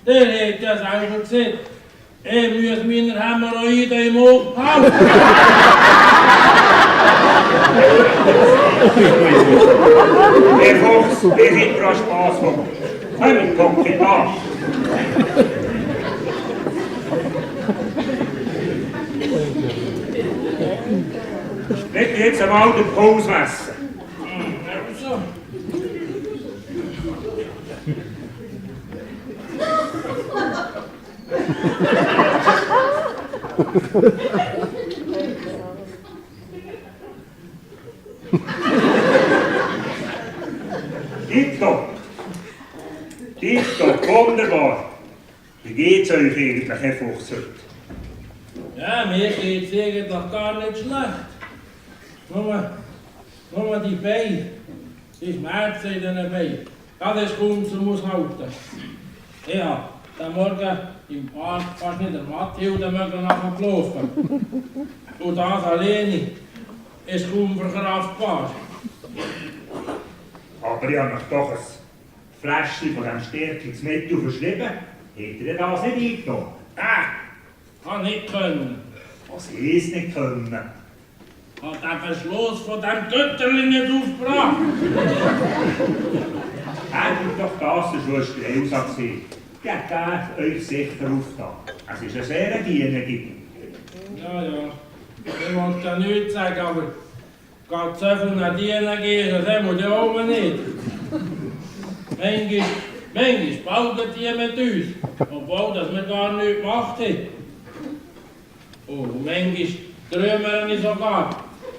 Speaker 4: Der hat ja selber gesehen. Ich muss meine Hämorrhoiden im Auge behalten.
Speaker 7: Herr Fuchs, wir sind für Spaß gemacht. Kommt, kommt mit an. Ich will jetzt einmal den Puls messen. Tipptopp, wunderbar. Wie geht's euch eigentlich, Herr Fuchs, heute?
Speaker 4: Ja, mir geht's eigentlich gar nicht schlecht. Nur die Beine, die Schmerzen in den Beinen, das ist kaum zum Aushalten. Ja, den Morgen im Park fast nicht der Mathilde mögen nachher gelaufen. Und das alleine ist kaum verkraftbar.
Speaker 7: Aber ich habe euch doch ein Fläschchen von diesem Stärkungsmittel verschrieben. Hättet ihr das nicht eingenommen?
Speaker 4: Kann nicht können.
Speaker 7: Was heisst nicht können?
Speaker 4: Hat den Verschluss von dem Götterli nicht aufgebracht.
Speaker 7: Hättet doch das der Schwester Elsa gesehen. Die hat den euch sicher aufgetan. Es ist eine sehr Dienende.
Speaker 4: Ja, ich wollte ja nichts sagen, aber geht so viel nach Dienen gehen, das haben wir ja oben nicht. Manchmal spalten die mit uns, obwohl dass wir gar nichts gemacht haben. Und manchmal träumen ich sogar,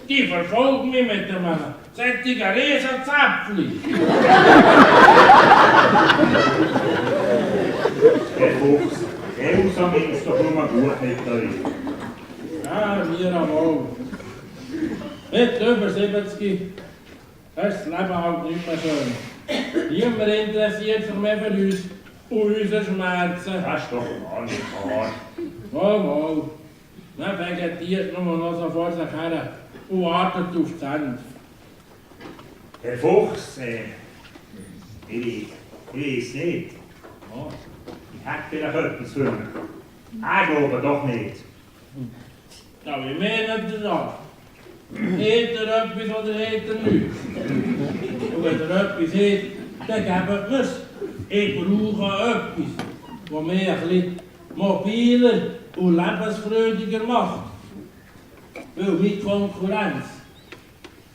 Speaker 4: die verfolgen mich mit einem solchen Riesenzäpfchen.
Speaker 7: Der Fuchs, Elsa meint es doch nur gut mit euch.
Speaker 4: Ja, mir auch. Mit über 70 ist das Leben halt nicht mehr schön. Niemand interessiert sich mehr für uns und unsere Schmerzen.
Speaker 7: Das ist doch gar nicht wahr.
Speaker 4: Mal. Man vegetiert nur noch so vor sich her und wartet auf die Ende.
Speaker 7: Herr Fuchs, ich weiß nicht. Ich hätte vielleicht etwas für mich. Ich glaube doch nicht.
Speaker 4: Ja, wie meint ihr das? Hat er etwas oder hat er nichts? Und wenn er etwas hat, dann gebt mir es. Ich brauche etwas, das mich ein bisschen mobiler und lebensfreudiger macht. Weil meine Konkurrenz,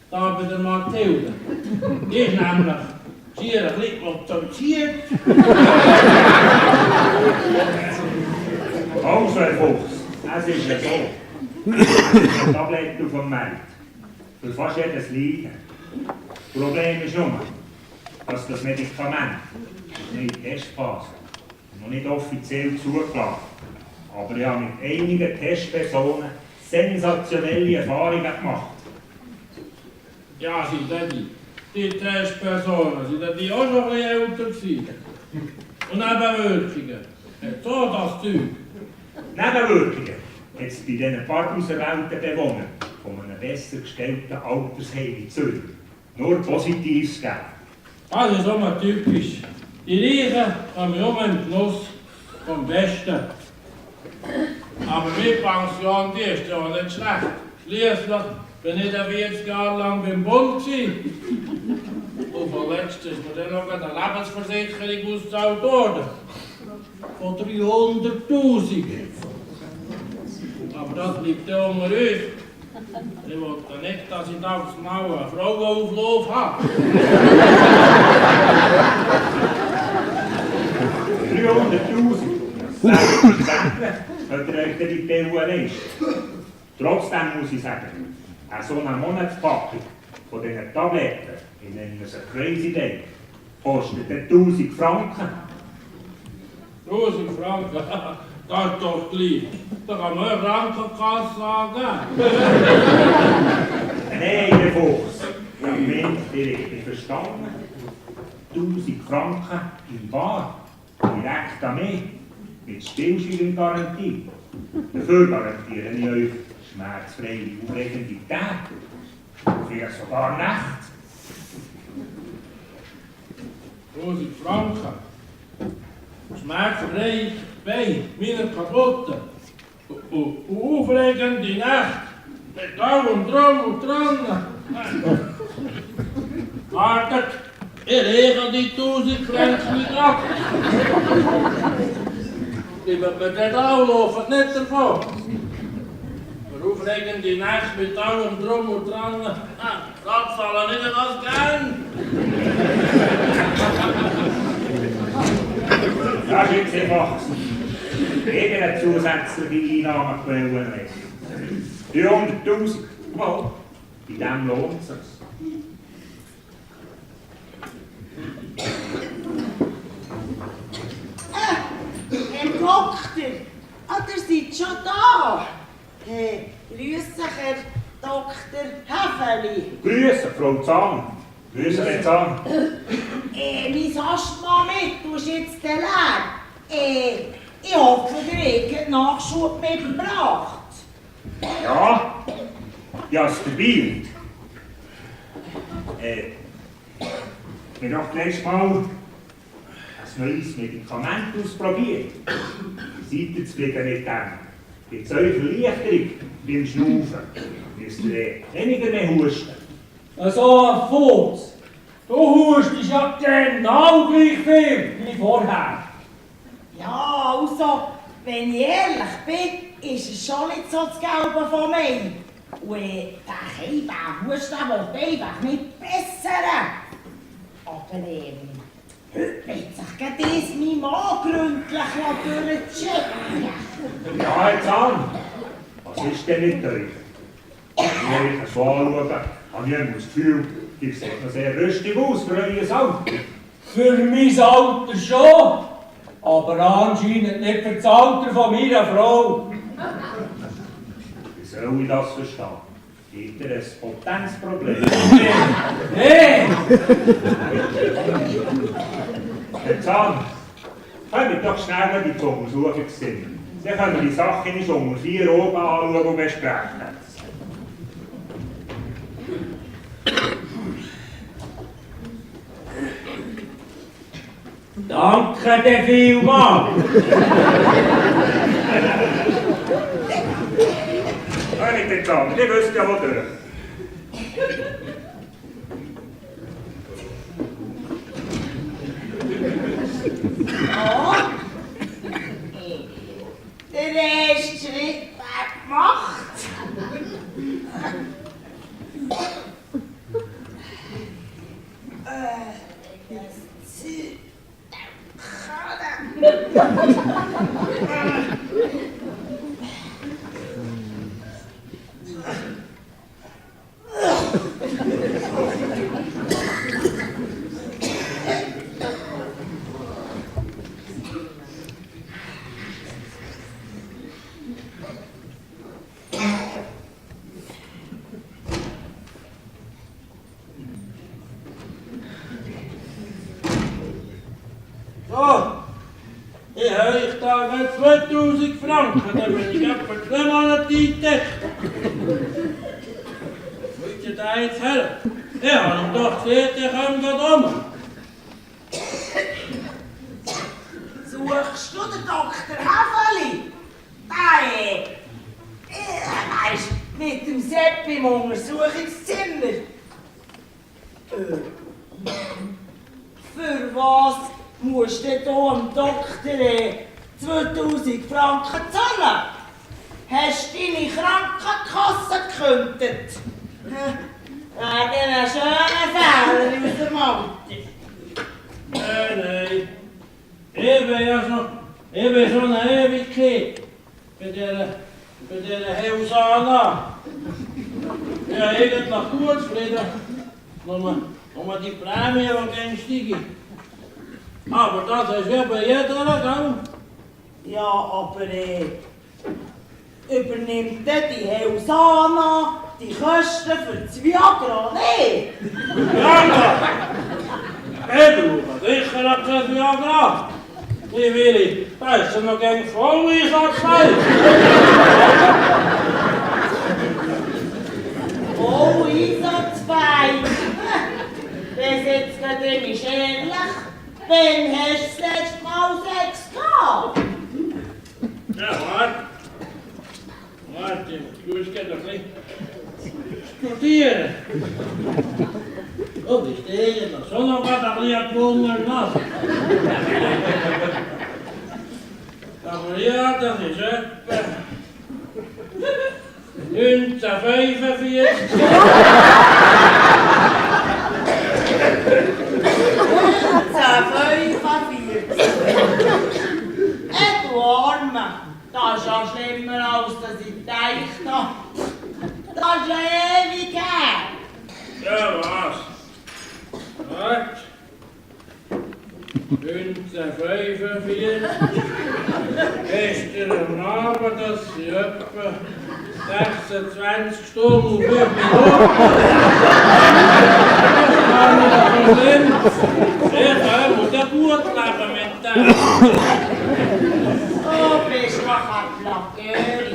Speaker 4: da bei der Mathilde, die ist nämlich schier ein bisschen motoriert.
Speaker 7: Also, Herr Fuchs, es ist ja so. Es ist ein Tablett auf dem Markt. Für fast jedes Leiden. Das Problem ist nur, dass das Medikament nicht Testphase noch nicht offiziell zugelassen. Aber ich habe mit einigen Testpersonen sensationelle Erfahrungen gemacht.
Speaker 4: Ja, sind die Testpersonen, sind die auch schon ein bisschen älter gewesen? Und Nebenwirkungen? So das Zeug.
Speaker 7: Nebenwirkungen hat es bei diesen paar auserwählten Bewohnern von einem besser gestellten Altersheim in Zürich nur Positives gegeben.
Speaker 4: Das ist auch mal typisch. Die Reichen haben immer im Genuss vom Besten. Aber meine Pension, die ist ja nicht schlecht. Schliesslich bin ich 40 Jahre lang beim Bund gewesen. Und vorletzt ist mir dann noch eine Lebensversicherung ausgezahlt worden. Von 300'000. Aber das bleibt ja unter uns. Ich wollte nicht, dass ich da aufs Maul einen Frauenauflauf habe.
Speaker 7: 300'000? Selbstverständlich könnt ihr euch die PU leisten. Trotzdem muss ich sagen, so eine Monatspackung von diesen Tabletten, ich nenne es ein Crazy Day, kostet 1000 Franken.
Speaker 4: 1000 Franken, das ist doch gleich. Da kann man eine Krankenkasse angeben.
Speaker 7: Nein, Herr Fuchs, ich habe gemeint, ihr habt verstanden. 1000 Franken im Bar, direkt an mich, mit Stillschweigungsgarantie. Dafür garantiere ich euch schmerzfreie, aufregende Tage. Vielleicht sogar Nacht.
Speaker 4: 1000 Franken. Schmerzfrei, Bein, meine kaputten. Und aufregende Nacht. Mit allem drum und dran. Wartet, ich regel die 1000 Franken ab. Die wird mir nicht anlaufen, nicht davon. Für aufregende Nacht mit allem drum und dran. Das soll nicht das gern.
Speaker 7: Ja, schickt sie einfach. eine zusätzliche Einnahmequelle nicht. 300'000, mal, bei dem lohnt es sich.
Speaker 2: Herr Doktor, ihr seid schon da. Grüß dich, Herr Dr. Häfeli.
Speaker 7: Grüße, Frau Zahn. Grüße, Herr Zahn.
Speaker 2: Mein Asthma-Mittel ist jetzt leer. Ich hoffe, ihr habt Nachschub mitgebracht.
Speaker 7: Ja, ja, es dabei. Wir haben doch gleich mal ein neues Medikament ausprobiert. Seid ihr zufrieden mit dem? Gibt es euch Erleichterung beim Schnaufen? Müsst ihr weniger mehr husten?
Speaker 3: So ein Fuchs. Du hustest ja genau gleich viel wie vorher.
Speaker 2: Ja, also, wenn ich ehrlich bin, ist es schon nicht so das Gelbe von mir. Und der Husten will einfach nicht bessern. Aber heute wird sich gerade mein Mann gründlich durchchecken.
Speaker 7: Ja, Herr Zahn, was ist denn mit euch? Wenn ich euch so anschaue, habe ich immer das Gefühl, ihr seht noch sehr rüstig aus für euer Alter.
Speaker 3: Für mein Alter schon, aber anscheinend nicht für das Alter von meiner Frau.
Speaker 7: Wie soll ich das verstehen? Gibt ihr ein Potenzproblem?
Speaker 3: Hey!
Speaker 7: Herr Zahn, kommt doch schnell die zum Untersuchungszimmer. Dann können wir die Sache nicht um 4 oben anschauen und besprechen.
Speaker 3: Danke dir vielmals.
Speaker 7: Kommt jetzt an, ihr wisst ja, wo durch.
Speaker 2: Ja, der erste Schritt wäre gemacht.
Speaker 4: So, ich habe euch da nicht 2000 Franken, dann bin ich etwa 2 Monate eingedeckt. Wo ist ihr da jetzt her? Ich habe ihm doch gesagt, ich komme gerade um.
Speaker 2: Suchst du den Dr. Häfeli? Weisst, mit dem Sepp im Untersuchungszimmer. Für was musst du hier dem Doktor 2000 Franken zahlen? Hast du deine Krankenkasse gekündigt? Wegen einem schönen Fehler aus dem Alter.
Speaker 4: Nein. Ich bin schon eine Ewigkeit bei dieser Hausana. Ich habe eigentlich gut zufrieden, nur die Prämie, die gern steigen. Aber das ist ja bei jeder, gell?
Speaker 2: Ja, aber übernimmt denn die Hausana die Kosten für das Viagra nicht?
Speaker 4: Ja, ich brauche sicher kein Viagra. Wie will ich? Da ist ja noch gegen Volleinsatzfall.
Speaker 2: Oh, einsatzfähig. Das jetzt gerade nicht ehrlich. Wann hast du das letzte Mal Sex gehabt?
Speaker 4: Ja, warte, du musst doch nicht studieren. Oh, ich stehe doch schon noch was, aber ich habe gewundert lassen. Aber ja, das ist etwa 1945.
Speaker 2: 1945. Du Arme.
Speaker 4: was? Wart. 1945. Gestern am Abend, das sind etwa 26 Stunden und 5 Minuten. Ich muss ja gut leben mit dem.
Speaker 2: Oh, bist du ein Plagöri.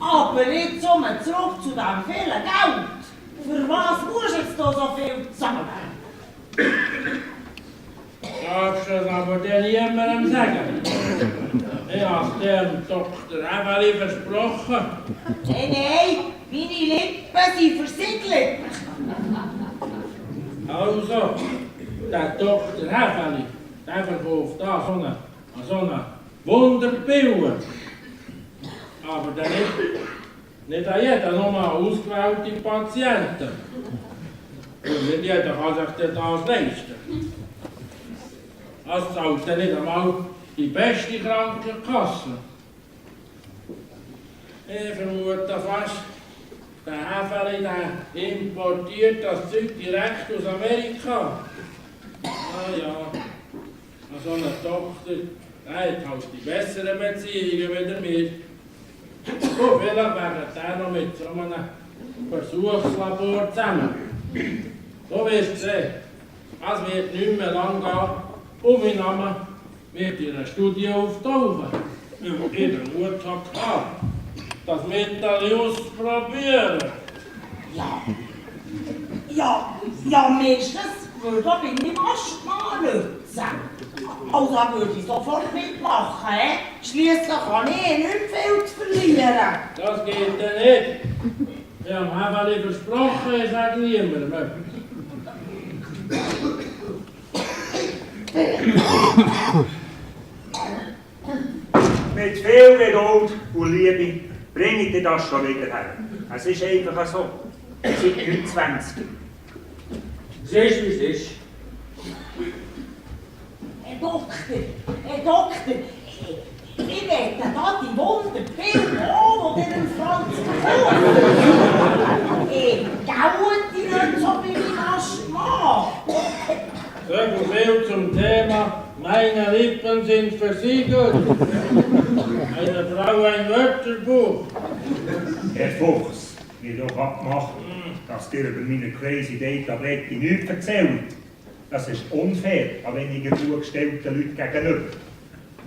Speaker 2: Aber jetzt zurück zu dem vielen Geld. Für was musst du jetzt da so viel zahlen?
Speaker 4: Darfst du das aber dir niemandem sagen? Ich habe dem Dr. Eveli versprochen.
Speaker 2: Nein, meine Lippen sind versiegelt.
Speaker 4: Also, der Dr. Eveli, der verkauft da so eine Wunderpille. Aber der nicht an jeder, nur an ausgewählte Patienten. Und nicht jeder kann sich das leisten. Das zahlt dann nicht einmal die beste Krankenkasse. Ich vermute fast, der Eveli importiert das Zeug direkt aus Amerika. Ah ja, so ein Doktor, der hat halt die besseren Beziehungen wie mir. So, vielleicht wäre der noch mit so einem Versuchslabor zusammen. So wirst du sehen, es wird nicht mehr lang gehen und mein Name wird in einer Studie auftauchen. Über ihren Mut hat gehabt, das Mittel auszuprobieren.
Speaker 2: Ja, meistens würde bei meinem Asthma nützen. Also würde ich sofort mitmachen, Schliesslich habe ich nicht viel zu verlieren.
Speaker 4: Das geht dann nicht. Ich habe Eveli versprochen, ich sage niemandem etwas.
Speaker 7: Mit viel Geduld und Liebe bringe ich dir das schon wieder her. Es ist einfach so. Seit 29.
Speaker 3: Es ist, wie es ist.
Speaker 2: Herr Doktor, ich wette da die Wunderpille auch, die den Franz verkauft. Gauen die nicht so wie mein Asthma.
Speaker 4: So viel zum Thema, meine Lippen sind versiegelt. Eine Frau ein Wörterbuch.
Speaker 7: Herr Fuchs, wir haben doch abgemacht, dass dir über meine Crazy Day Tablette nichts erzählt. Das ist unfair an weniger gut gestellten Leuten gegenüber.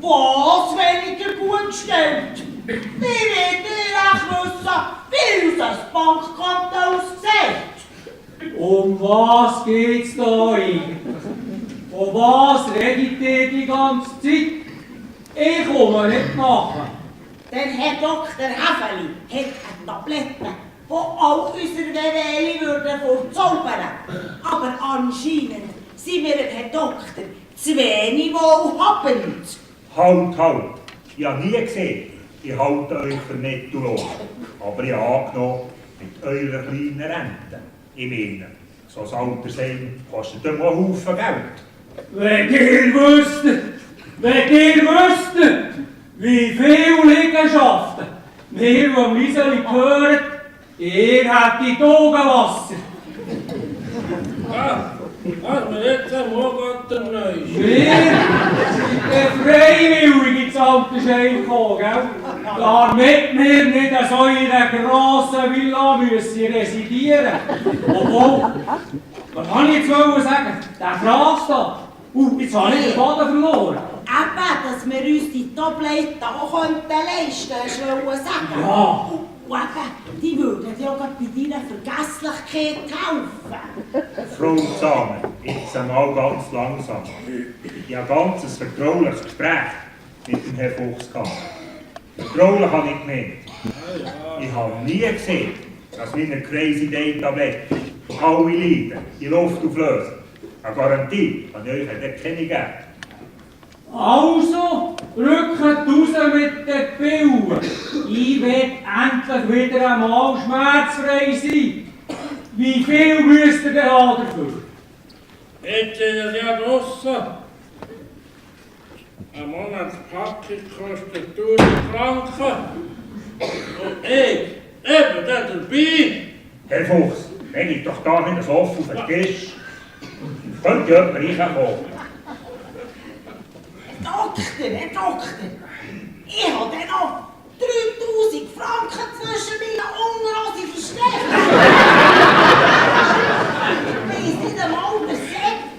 Speaker 2: Was weniger gut gestellt? Wie wird ihr auch wissen, wie unser Bankkonto aussieht?
Speaker 3: Um was geht's da eigentlich? Von was redet ihr die ganze Zeit? Ich komme nicht machen.
Speaker 2: Der Herr Dr. Eveli hat eine Tablette, die all unsere Wehwehli verzaubern. Aber anscheinend sind wir, Herr Doktor, zu wenig wohlhabend.
Speaker 7: Halt! Ich habe nie gesehen, ich halte euch für nettolos. Aber ich habe angenommen, mit eurer kleinen Rente. Ich meine, so ein Altersheim kostet immer einen Haufen Geld.
Speaker 3: Wenn ihr wüsstet, wie viele Liegenschaften wir am Wieseli gehören, ihr hättet Augenwasser.
Speaker 4: Lass mir jetzt einmal Gott der Neues.
Speaker 3: Wir sind freiwillig ins Altersheim gekommen, gell? Damit wir nicht an so einer grossen Villa müssen residieren. Obwohl, was kann ich jetzt sagen? Der Fraß da. Jetzt habe ich den Faden verloren.
Speaker 2: Eben, dass wir uns die Tabletten auch leisten könnten, sagen.
Speaker 3: Ja.
Speaker 2: Und eben, die würden ja gerade bei deiner Vergesslichkeit helfen.
Speaker 7: Frau Zahner, jetzt einmal ganz langsam. Ich habe ein ganz vertrauliches Gespräch mit dem Herrn Fuchs gehabt. Vertraulich habe ich gemeint. Ich habe nie gesehen, dass meine Crazy Day Tablette alle Leiden in Luft auflösen. Eine Garantie kann ich euch keine geben.
Speaker 3: Also, rückt raus mit den Pillen. Ich will endlich wieder einmal schmerzfrei sein. Wie viel müsst ihr denn haben dafür?
Speaker 4: Jetzt sind es ja draussen. Eine Monatspackung kostet 1000 Franken. Und ich, eben der dabei.
Speaker 7: Herr Fuchs, Legt doch da nicht so offen auf den Tisch. Könnte jemand reinkommen?
Speaker 2: Herr Doktor, ich habe dann noch 3000 Franken zwischen meinen Unterhosen versteckt. Ich weiss nicht einmal übersetzt.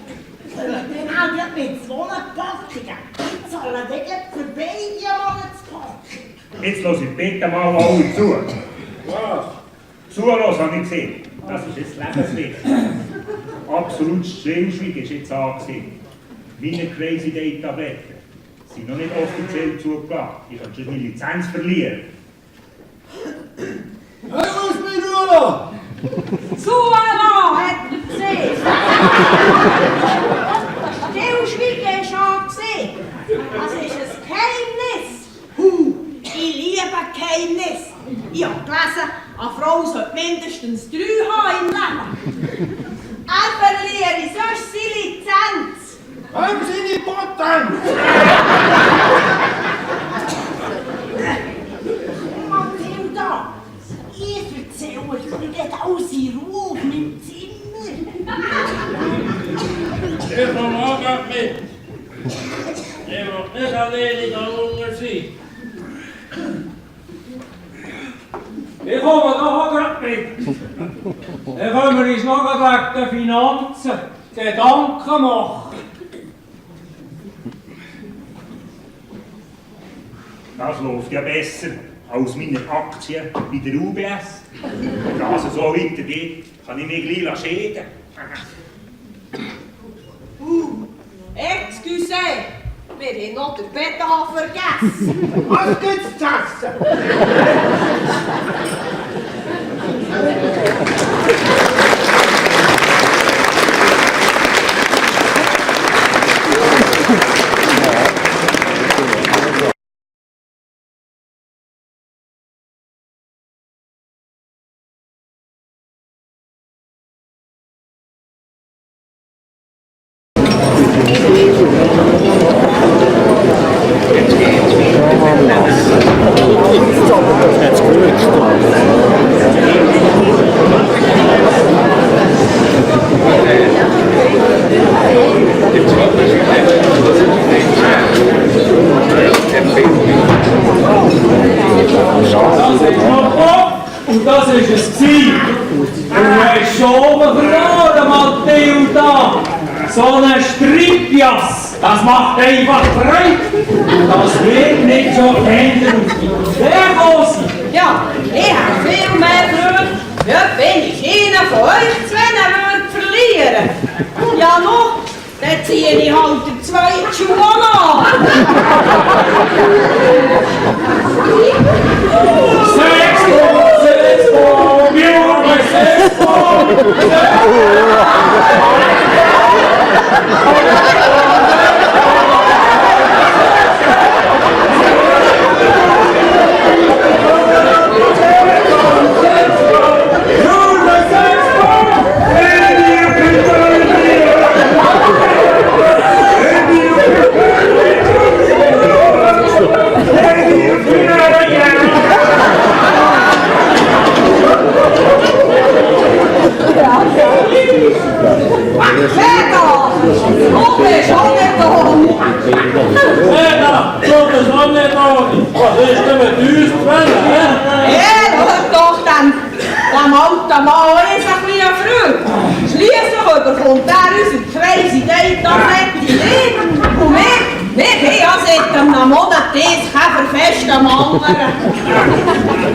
Speaker 2: Dann auch mit 2 Packungen. Ich zahle dann für beide Monatspackungen.
Speaker 7: Jetzt hören Sie bitte mal alle zu.
Speaker 4: Was?
Speaker 7: Zuhören habe ich gesehen. Das ist jetzt lebenswichtig. Absolut Stillschweigen ist jetzt angesehen. Meine Crazy Day Tabletten sind noch nicht offiziell zugelassen. Ich könnte schon meine Lizenz verlieren.
Speaker 1: Hey, was mich nur?
Speaker 6: Zuhören, hat man gesehen. Stillschweigen ist angesehen. Das ist ein Geheimnis. Ich liebe Geheimnis. Ich habe gelesen, eine Frau sollte mindestens 3 haben im Leben. Er verliere sonst seine Lizenz.
Speaker 1: Haben Sie die Potenz?
Speaker 2: Mathilda, ich erzähle euch nicht alles in Ruhe auf meinem Zimmer.
Speaker 4: Ich komme auch grad mit. Ich will nicht alleine da unten sein.
Speaker 3: Ich komme da auch gerade mit. Dann können wir uns noch wegen der Finanzen Gedanken machen.
Speaker 7: Das läuft ja besser als meine Aktien bei der UBS. Wenn das so weitergeht, kann ich mich gleich schäden.
Speaker 6: Excuse, wir haben noch den Beton vergessen.
Speaker 1: Was gibt's zu essen?
Speaker 3: Und das ist es gewesen. Du hast schon verloren, Mathilda. So ein Strippjas, das macht einfach frei. Das wird nicht so ändern auf die Idee kommen.
Speaker 6: Ja, ich habe viel mehr Freude, wenn ich einen von euch zwei verlieren würde. Ja, noch, dann ziehe ich halt den zweiten Schuh an.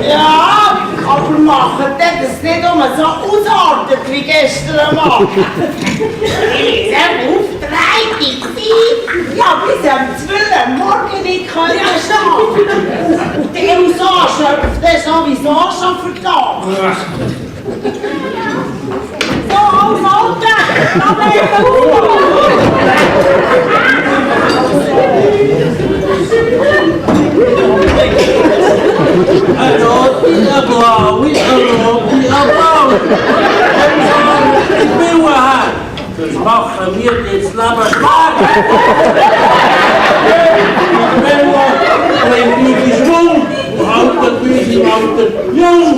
Speaker 2: Ja, aber macht das nicht so ausartet wie gestern Abend. Ich war aufgereiht. Ja, bis am 12 Uhr morgen nicht schlafen. Und der muss anschöpfen, der ist sowieso schon verdacht. So, auf Alter, da bleiben
Speaker 4: Das machen wir jetzt Leben schwer. Wenn die Schwung, haltet mich im Alter jung.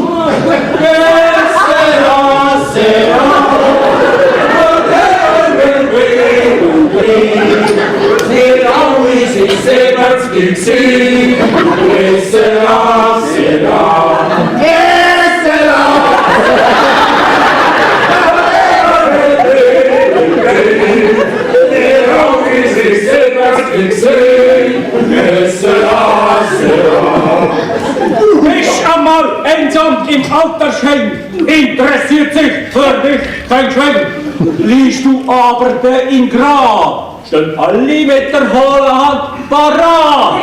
Speaker 3: sera, sera. Du bist einmal einsam im Altersheim, interessiert sich für dich kein Schwein. Liest du aber den im Grab, stehen alle mit der hohlen Hand parat.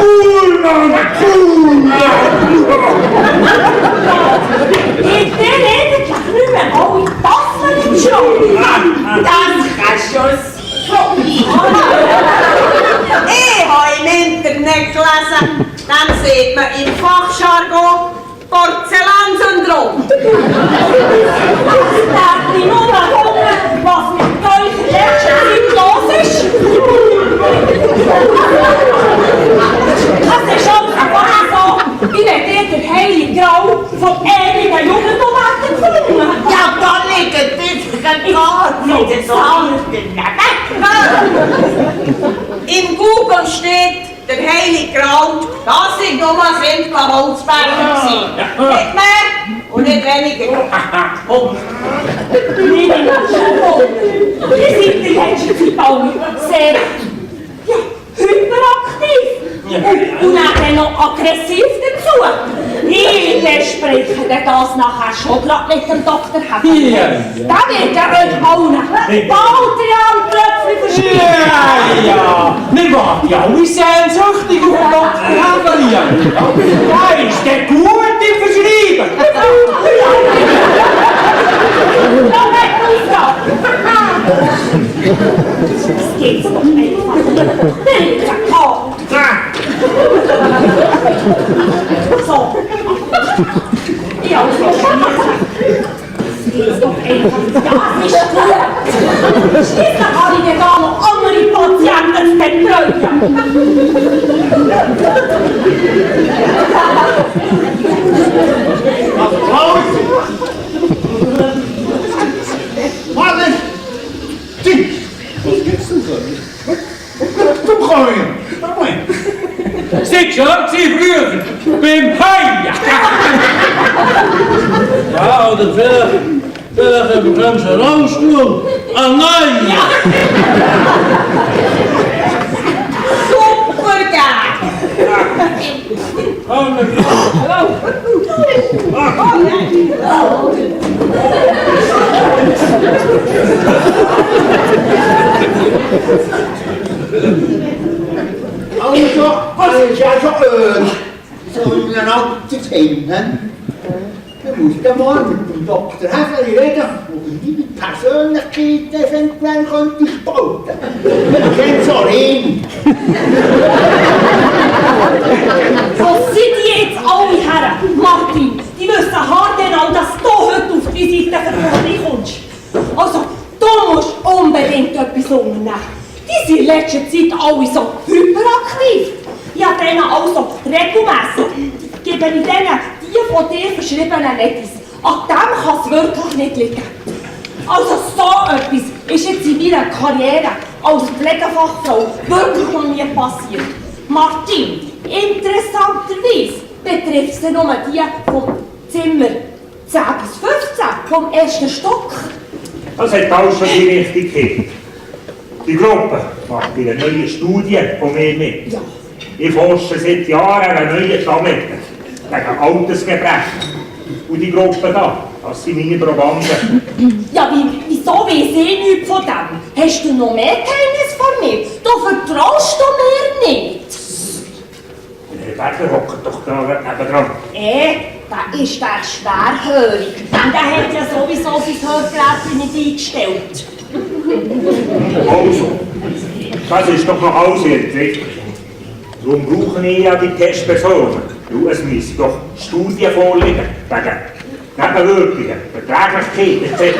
Speaker 7: Cool, Mann, cool!
Speaker 5: Ich bin eigentlich nicht mehr alle Tassen im Schrank.
Speaker 2: Das kannst du schon sein.
Speaker 6: Ich habe im Internet gelesen, dann sieht man im Fachjargon Porzellansyndrom.
Speaker 5: Das darf ich nur wundern, was mit euch in letzter Zeit los ist. Das ist auch einfach so, wie wenn ihr der heilige Grau vom ewigen Jugendmoment gefunden habt.
Speaker 2: Ja, da liegen die gar nicht so
Speaker 6: Im Google steht, der Heilige Grau, das sind nur Kind von Holzberger gewesen. Nicht mehr und nicht weniger.
Speaker 5: Meine Menschen, die sind in letzter Zeit alle sehr, ja, hyperaktiv. Und dann noch aggressiv dazu. Ich bespreche das nachher schon gerade mit dem Dr. Hefferli.
Speaker 3: Ja.
Speaker 5: Da wird er euch allen bald die Tröpfchen verschieben.
Speaker 3: Ja, wir warten ja alle sehnsüchtig auf den Dr. Hefferli. Ja, ist der gut im Verschreiben?
Speaker 5: Noch nicht das geht's doch einfach. Der Kopf. So. Ja, das geht's doch einfach. Das ist gut. Schließlich habe ich ja da noch andere Patienten zu betreuen.
Speaker 1: Warte! Ding! Was gibt's denn so? Du komm!
Speaker 3: Sind schon früher beim Heim.
Speaker 4: Ja, oder vielleicht bekommst du einen Rollstuhl. Ah nein!
Speaker 6: Super geil!
Speaker 1: Also, ist ja schon so in einem Altersheim. Da musst du mal mit dem Dr. Hefferli reden, wo du deine Persönlichkeit eventuell könntest spalten. Du kennst auch ihn.
Speaker 5: Wo sind die jetzt alle her? Martin, die wissen haargenau, dass du heute auf die Seite kommst. Also, du musst unbedingt etwas unternehmen. Die sind in letzter Zeit alle so hyperaktiv. Ich habe denen also regelmässig, gebe ich denen die von dir verschriebenen Medis. An dem kann es wirklich nicht liegen. Also so etwas ist jetzt in meiner Karriere als Pflegefachfrau wirklich noch nie passiert. Martin, interessanterweise betrifft es nur die vom Zimmer 10 bis 15, vom ersten Stock.
Speaker 7: Das hat alles schon die Richtigkeit. Die Gruppe macht eine neue Studie von mir mit.
Speaker 5: Ja.
Speaker 7: Ich forsche seit Jahren an einer neuen Tablette gegen Altersgebrechen. Und die Gruppe da, das sind meine Probanden.
Speaker 5: Ja, wieso weiss ich nichts von dem? Hast du noch mehr Geheimnis von mir? Du vertraust du mir nicht.
Speaker 7: Der Wetter hockt doch da nebendran.
Speaker 5: Da ist der schwerhörig. Und der hat ja sowieso sein Hörgerät nicht eingestellt.
Speaker 7: Also, das ist doch noch alles richtig. Darum brauchen wir ja die Testpersonen. Du, es müssen doch Studien vorliegen wegen Nebenwirkungen, Verträglichkeit etc.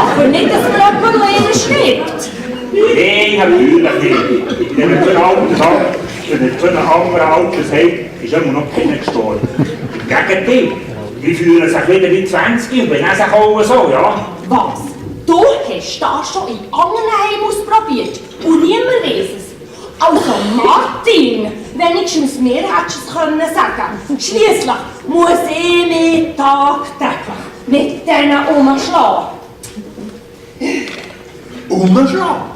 Speaker 5: Aber nicht, dass mir jemand noch einen schreibt.
Speaker 7: Nein, natürlich nicht. In einem für einen anderen Altersheim ist immer noch keiner gestorben. Im Gegenteil, die fühlen sich wieder wie 20 und benehmen sich auch so, ja.
Speaker 5: Was? Du hast das schon in anderen Heimen ausprobiert und niemand weiss es. Also Martin, wenigstens mir hättest du es können sagen. Schliesslich muss ich mich tagtäglich mit denen umschlagen.
Speaker 1: Umschlagen?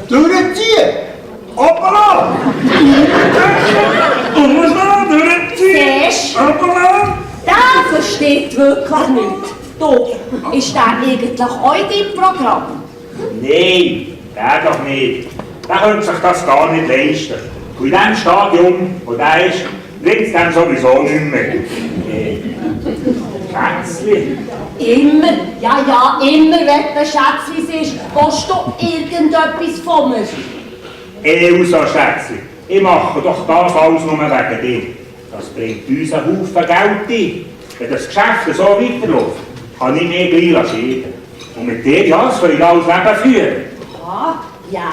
Speaker 1: Durchziehen! Hoppala!
Speaker 7: Umschlagen, durchziehen!
Speaker 5: Siehst du?
Speaker 7: Hoppala!
Speaker 5: Der versteht wirklich nichts. Du, ist der eigentlich auch in deinem Programm?
Speaker 7: Nein, der doch nicht. Der könnte sich das gar nicht leisten. Und in dem Stadium, wo der ist, bringt es dem sowieso nicht mehr. Schätzli.
Speaker 5: Immer, ja, immer, wenn der Schätzli ist, willst du irgendetwas von mir?
Speaker 7: Also, Schätzli, ich mache doch das alles nur wegen dir. Das bringt uns einen Haufen Geld ein. Wenn das Geschäft so weiterläuft, kann ich mich gleich scheiden. Und mit dir, ja, das soll ich alles Leben führen.
Speaker 5: Ah, ja.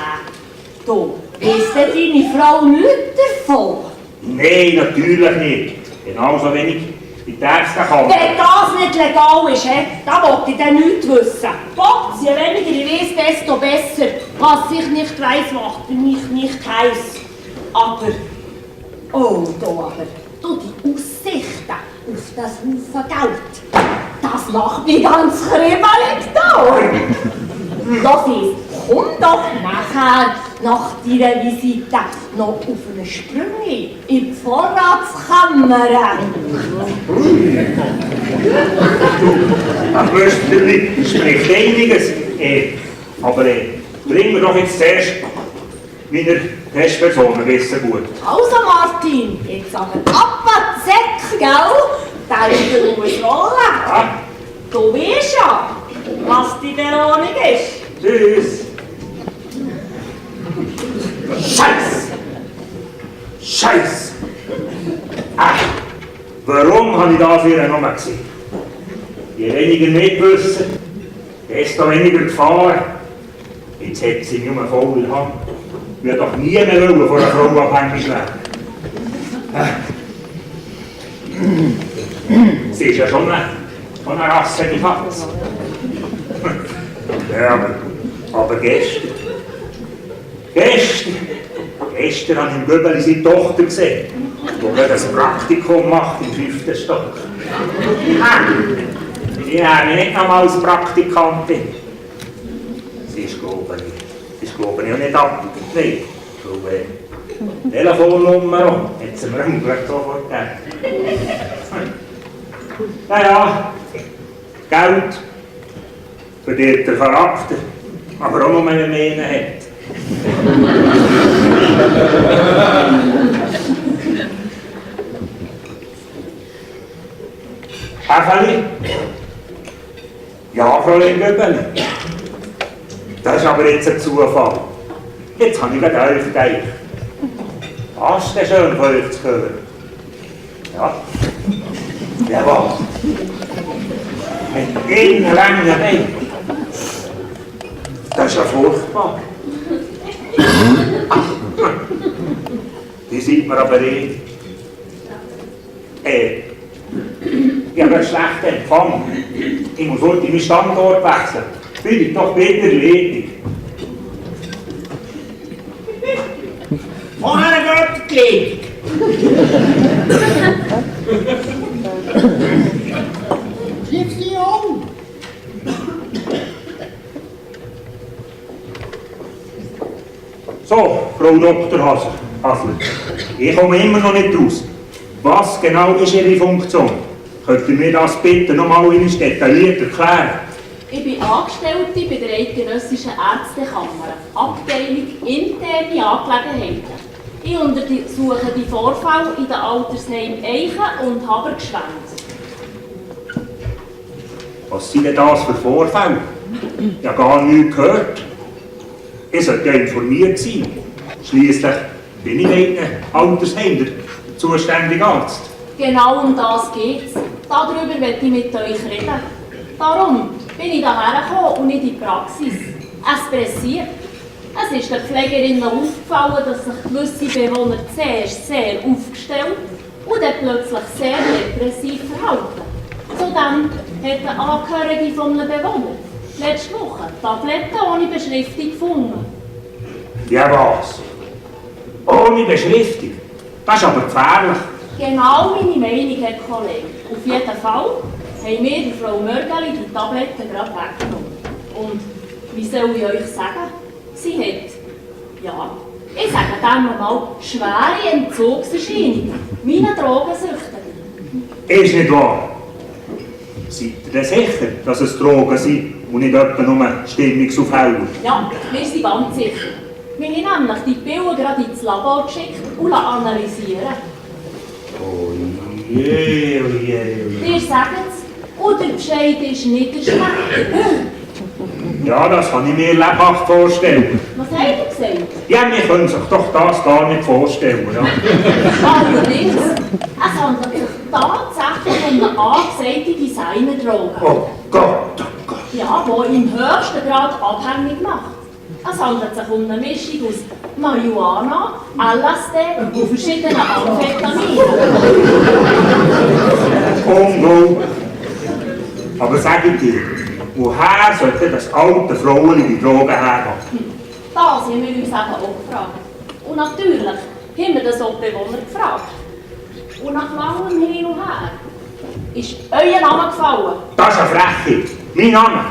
Speaker 5: Du, weiss denn deine Frau nichts davon?
Speaker 7: Nein, natürlich nicht. Genauso wenig wie die Ärzte kann.
Speaker 5: Wenn das nicht legal ist, dann will ich dann nichts wissen. Gott, je weniger ich weiss, desto besser. Was ich nicht weiss, macht mich nicht heiß. Aber, oh, du, die Aussichten auf das Haufen Geld, das macht mich ganz kribbelig da. Das ist, komm doch nachher, nach deiner Visite, noch auf eine Sprünge in die Vorratskammer.
Speaker 7: Ach, Wösterli, spricht einiges. Aber bringen wir doch jetzt zuerst meine Testpersonen wissen gut.
Speaker 5: Also Martin, jetzt aber ab an die Säcke, gell? Der muss rollen.
Speaker 7: Ja,
Speaker 5: Du weißt ja, was die Belohnung ist.
Speaker 7: tschüss. Scheiß! Scheiß! Ach, warum habe ich das hier noch gesehen? Je weniger mitwissen, desto weniger Gefahr. Jetzt hat sie nur voll Hand. Ich würde doch nie mehr von einer Frau abhängig werden. Sie ist ja schon eine Rasse, die Katze. Ja, aber gestern habe ich im Göbeli seine Tochter gesehen, die das Praktikum macht im 5. Stock. Die haben mich nicht nochmal als Praktikantin. Sie ist, glaube ich, auch nicht ab. Nein, ich glaube, Telefonnummer hat sie mir gleich sofort gegeben. Naja, Geld verdient der Charakter, aber auch nur, wenn man mehr hat. Schäfeli? Ja, Fräulein Göbeli. Das ist aber jetzt ein Zufall. Jetzt habe ich gerade 11 Teile. Das ist schön von euch zu hören. Ja. Jawohl. Ein ellenlanger Weg. Das ist ja furchtbar. Die sieht man aber eh. Ich habe einen schlechten Empfang. Ich muss heute meinen Standort wechseln. Bin ich doch wieder ledig.
Speaker 2: Vorher geht die Kleidung.
Speaker 1: Schieb's die an!
Speaker 7: So, Frau Dr. Hasler, ich komme immer noch nicht raus. Was genau ist Ihre Funktion? Könnt ihr mir das bitte nochmal detailliert erklären?
Speaker 5: Ich bin Angestellte bei der Eidgenössischen Ärztekammer, Abteilung Interne Angelegenheiten. Ich untersuche die Vorfälle in den Altersheimen Eichen und Habergschwend.
Speaker 7: Was sind denn das für Vorfälle? Ich habe gar nichts gehört. Ich sollte ja informiert sein. Schliesslich bin ich in einem Altersheim der zuständige Arzt.
Speaker 5: Genau um das geht's. Darüber möchte ich mit euch reden. Darum bin ich hierher gekommen und nicht in die Praxis. Es pressiert. Es ist den Pflegerinnen aufgefallen, dass sich gewisse Bewohner zuerst sehr aufgestellt und dann plötzlich sehr depressiv verhalten. Zudem hat eine Angehörige von einem Bewohner letzte Woche Tabletten ohne Beschriftung gefunden.
Speaker 7: Ja was? Ohne Beschriftung? Das ist aber gefährlich.
Speaker 5: Genau meine Meinung, Herr Kollege. Auf jeden Fall haben wir die Frau Mörgeli die Tabletten gerade weggenommen. Und wie soll ich euch sagen? Sie hat, ja, ich sage dem mal, schwere Entzugserscheinungen, wie eine Drogensüchtige.
Speaker 7: Ist nicht wahr. Seid ihr denn sicher, dass es Drogen sind und nicht etwa nur Stimmungsaufheller?
Speaker 5: Ja, wir sind ganz sicher. Wir haben nämlich die Pillen gerade ins Labor geschickt und analysieren.
Speaker 7: Oh je, oh je, oh je.
Speaker 5: Ihr sagt es, und der Bescheid ist nicht der schlechte.
Speaker 7: Ja, das kann ich mir lebhaft vorstellen.
Speaker 5: Was habt ihr gesagt?
Speaker 7: Ja, wir können sich doch das gar nicht vorstellen. Ja.
Speaker 5: Allerdings, es handelt sich tatsächlich um eine angesagte Designerdroge.
Speaker 7: Oh Gott, oh Gott.
Speaker 5: Ja, die im höchsten Grad abhängig macht. Es handelt sich um eine Mischung aus Marihuana, LSD und verschiedenen Amphetaminen.
Speaker 7: Unglaublich. Aber sag ich dir, woher sollte das alte Frauen die Drogen hergehen?
Speaker 5: Das haben wir uns eben auch gefragt. Und natürlich haben wir das auch die Bewohner gefragt. Und nach langem Hin und Her ist euer Name gefallen.
Speaker 7: Das ist eine Frechheit. Mein Name.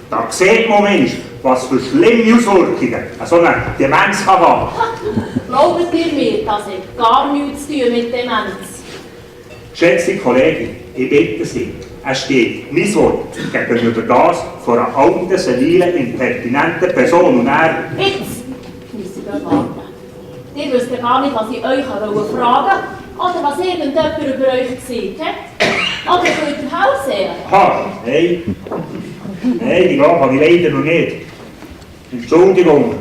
Speaker 7: Da sieht man wenigstens, was für schlimme Auswirkungen so eine Demenz kann haben.
Speaker 5: Glaubt ihr mir, das hat gar nichts zu tun mit Demenz.
Speaker 7: Geschätzte Kollegin, ich bitte Sie, es steht mein Wort gegenüber das von einer alten, senilen, impertinenten Person und er...
Speaker 5: Jetzt müssen wir warten. Ihr wisst ja gar nicht, was ich euch fragen wollte oder was irgendjemand über euch gesagt hat. Oder könnt ihr Haus sehen?
Speaker 7: Ha, nein. Nein, die Gabe habe ich leider noch nicht. Entschuldigung.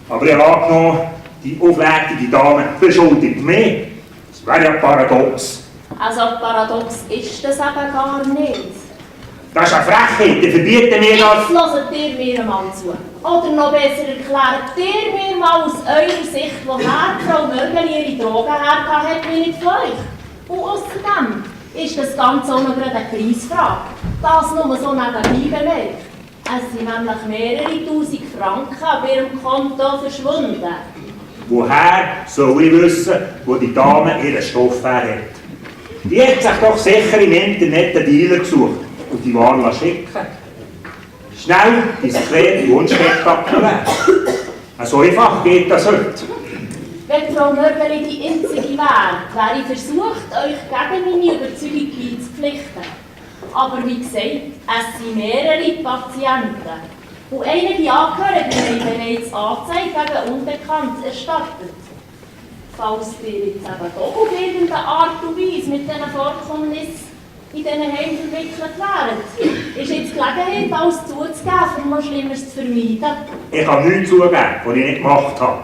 Speaker 7: Aber ich habe angenommen, die aufwärtige Dame beschuldigt mich. Das wäre ja paradox.
Speaker 5: Also paradox ist das eben gar nicht.
Speaker 7: Das ist eine Frechheit, die verbieten mir das.
Speaker 5: Jetzt hört ihr mir mal zu. Oder noch besser erklärt ihr mir mal aus eurer Sicht, woher Frau Mörgeli ihre Drogen hergehabt hat, wie nicht von euch. Und außerdem ist das Ganze auch noch gerade eine Preisfrage. Das nur so nebenbei bemerkt. Es sind nämlich mehrere tausend Franken auf ihrem Konto verschwunden.
Speaker 7: Woher soll ich wissen, wo die Dame ihren Stoff her hat? Die hat sich doch sicher im Internet einen Dealer gesucht und die Waren schicken. Schnell, diskret und unspektakulär. So einfach geht das heute.
Speaker 5: Wenn Frau Mörgeli die einzige wäre ich versucht, euch gegen meine Überzeugung einzupflichten. Aber wie gesagt, es sind mehrere Patienten. Und einige Angehörige haben bereits Anzeige wegen Unbekannt erstattet. Falls ihr jetzt eben doch auf irgendeine Art und Weise mit diesen Vorkommnissen in diesen Heimen verwickelt wären, ist jetzt die Gelegenheit, alles zuzugeben, um noch Schlimmeres zu vermeiden.
Speaker 7: Ich kann nichts zugeben, was ich nicht gemacht habe.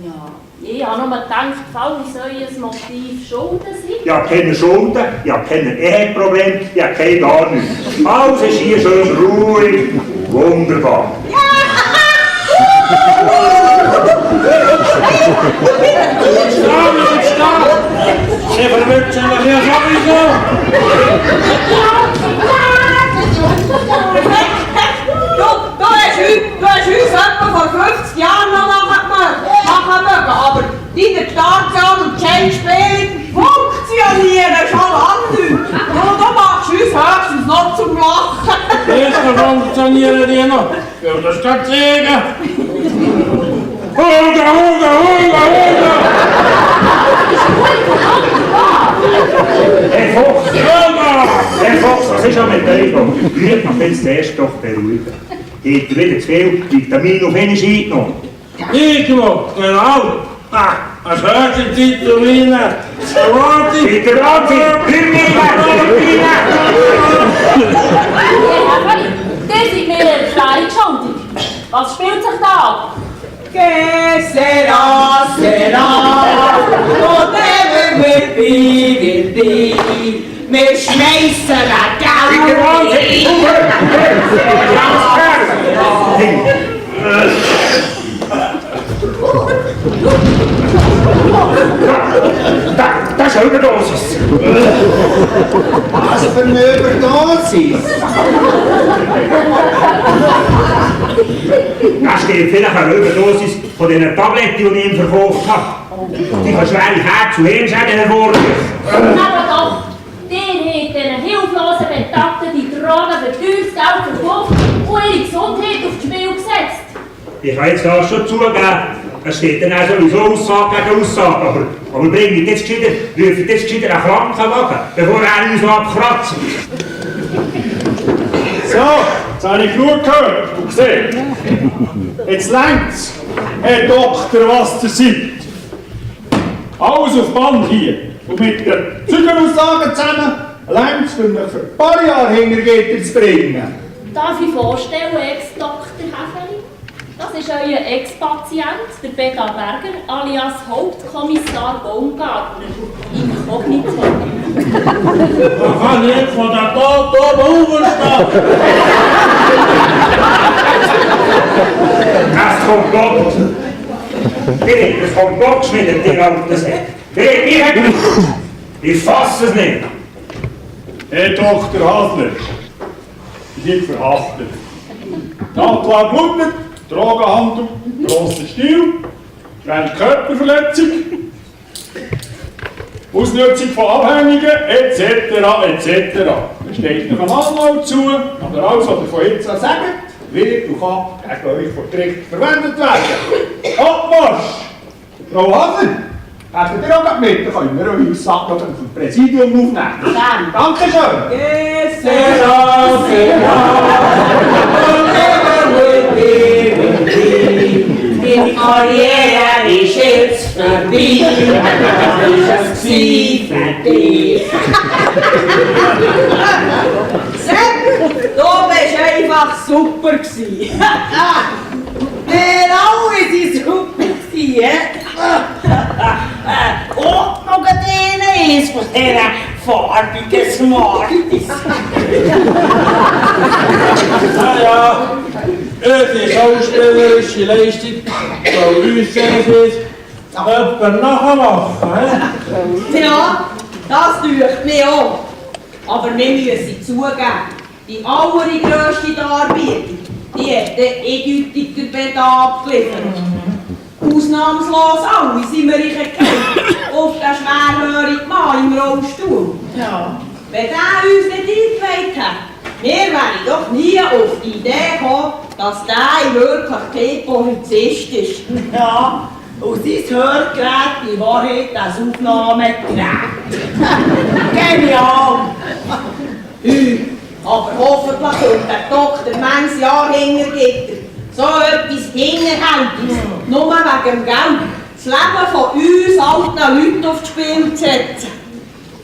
Speaker 5: Ja, ich habe nur gedacht, falls euer Motiv Schulden sind.
Speaker 7: Ich habe keine Schulden, ich habe keine Eheprobleme, ich habe keine gar nichts. Alles ist hier schön ruhig, wunderbar.
Speaker 4: Sie verwünschen mich ja sowieso.
Speaker 6: Du hast uns etwa vor 50 Jahren noch machen mögen, aber deine Startzahn und Change-Spiele funktionieren schon lange nicht. Du machst uns höchstens noch zum Lachen.
Speaker 4: Erstmal funktionieren die noch. Ich will das gerade sagen. Hulda, Hulda, Hulda, Hulda!
Speaker 7: Herr Fuchs! Herr Fuchs, was ist mit euch los? Rührt mich jetzt zuerst doch beruhigen. Habt ihr wieder zu viel Vitamin auf einmal eingenommen?
Speaker 4: Irgendwo, genau. Als hört die Vitamine. Warte!
Speaker 7: Bitte warte! Rühr mich weg!
Speaker 5: Der seid mir eine Erklärung schuldig. Was spielt sich da ab?
Speaker 6: Que sera, sera, whatever will be,
Speaker 2: Wir schmeissen ihn,
Speaker 7: Bitte
Speaker 2: gell?
Speaker 7: Wahnsinn! Das ist eine Überdosis.
Speaker 1: Was für eine Überdosis?
Speaker 7: Da steht vielleicht eine Überdosis von den Tabletten, die ich ihm verkauft habe. Die kann schwere Herz- und Hirnschäden hervorrufen.
Speaker 5: Aber doch, die haben diesen hilflosen Betagten die Drogen für teures Geld verkauft und ihre Gesundheit aufs Spiel gesetzt.
Speaker 7: Ich kann jetzt das schon zugeben, es steht dann auch sowieso Aussage gegen Aussage, aber bringt jetzt gescheiter, ruft jetzt gescheiter einen Krankenwagen, bevor er uns noch abkratzt.
Speaker 8: So, jetzt habe ich genug gehört und gesehen. Jetzt längt's, Herr Doktor, was ihr seid. Alles auf Band hier. Und mit den Zeugenaussagen zusammen längt's, für mich für ein paar Jahre Hintergitter zu bringen.
Speaker 5: Darf ich vorstellen, Ex-Dr. Häfeli? Das ist euer Ex-Patient, der Beta Berger, alias Hauptkommissar Baumgartner, inkognito.
Speaker 4: Man kann nicht von der Tat oben raufstehen.
Speaker 7: Das Komplott! Das Komplott geschmiedet, die ganze Sache. Ich fasse es nicht.
Speaker 8: Herr Dr. Hasler, Sie sind verhaftet. Die Anklage blutet, Drogenhandel, grosser Stil, schwere Körperverletzung, Ausnutzung von Abhängigen, etc. etc. Das steht noch einem Anwalt zu, aber alles, was ihr von jetzt an sagt, wird und kann gegen euch vor Gericht verwendet werden. Abmarsch! Frau Hasler, hättet ihr auch gerade mit, dann können wir eure Aussage noch vom Präsidium aufnehmen. Dankeschön!
Speaker 2: Yes, die Karriere ist jetzt vorbei, das ist für dich.
Speaker 6: Sepp, du bist einfach super gsi.
Speaker 2: Genau, es ist super gewesen, und noch eine ist von diesen farbigen Smarties.
Speaker 4: Naja, unsere schauspielerische Leistung soll uns jedenfalls jemand nachmachen.
Speaker 6: Ja, das tut mir auch. Aber wir müssen zugeben, die allergrösste Darbietung, die hat der eindeutig der Beta abgeliefert. Ausnahmslos alle sind wir auf den schwerhörigen Mann im Rollstuhl.
Speaker 2: Ja.
Speaker 6: Wenn der uns nicht eingeweiht hat, wir wären doch nie auf die Idee gekommen, dass der in Wirklichkeit Polizist ist.
Speaker 2: Ja, und sein Hörgerät in Wahrheit das Aufnahmegerät. Genial!
Speaker 6: Aber hoffentlich kommt der Doktor manches Jahr hintergitter. So etwas Hinterhältiges, nur wegen dem Geld. Das Leben von uns alten Leuten aufs Spiel zu setzen.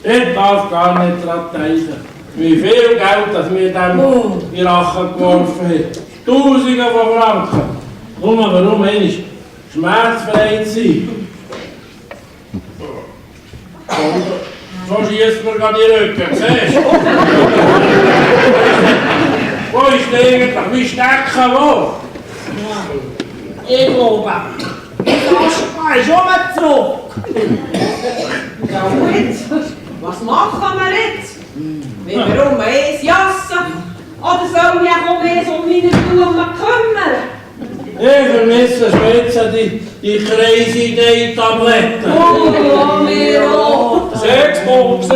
Speaker 4: Ich darf gar nicht daran denken, wie viel Geld das wir dem in die Rache geworfen haben. Tausende von Franken. Nur warum einmal schmerzfrei zu sein. So schiesst mir gerade die Rücken, siehst du? Wo ist eigentlich, wie stecken wo?
Speaker 2: Ich glaube, das ist schon mal zurück.
Speaker 6: Ja und jetzt? Was machen wir jetzt? Wenn wir um eins jassen? Oder sollen wir auch um eins um meine Blumen kümmern?
Speaker 4: Ich vermisse spätestens die Crazy Day Tabletten.
Speaker 6: Oh, mir auch.
Speaker 3: 6 Punkte,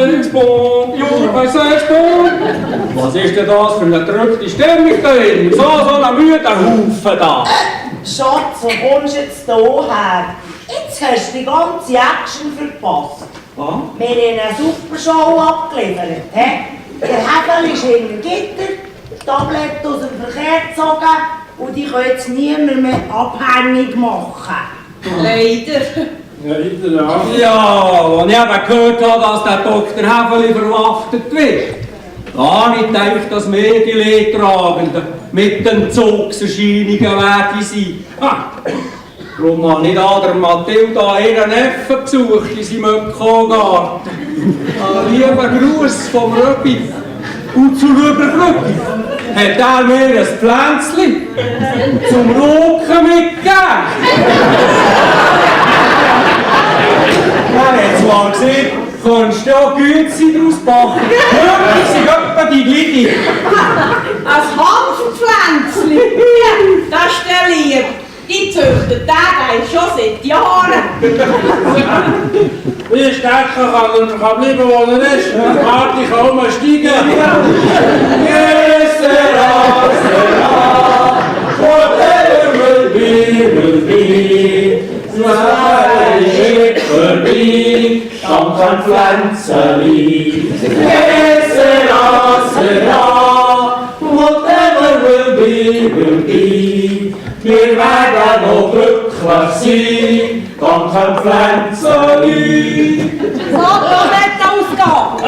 Speaker 3: Junge bei 6 Punkten. Was ist denn das für eine gedrückte Stimmung da drin? So ein müder Haufen da.
Speaker 2: Schatz, wo kommst du jetzt hierher? Jetzt hast du die ganze Action verpasst. Wir haben eine super Show abgeliefert. Der Hebel ist hinter Gitter, die Tablette aus dem Verkehr gezogen und die können jetzt niemand mehr abhängig machen.
Speaker 6: Leider.
Speaker 3: Ja, als ich eben gehört habe, dass der Dr. Häfeli verhaftet wird, da habe ich gedacht, dass wir die Leidtragenden mit den Entzugserscheinungen werden sein. Ha. Warum habe nicht der Mathilda ihren Neffen besucht in seinem Männerchorgarten? Ein lieber Gruß vom Röppi. Und zu Röppi hat er mir ein Pflänzchen zum Roken mitgegeben. Er hat zwar gesagt, kannst du ja Güte daraus machen. Wirklich sind etwa die gleiche.
Speaker 6: Ein Hanfpflänzchen, das stelle ich. Die züchtet der schon seit Jahren.
Speaker 4: Wie ist der kann bleiben, wo er ist? Warte, ich kann steigen.
Speaker 3: Whatever will be. Dann kein Pflänzeli. Whatever will be. Wir werden noch glücklich sein, dann kein Pflänzeli.
Speaker 6: So kann nicht ausgehen.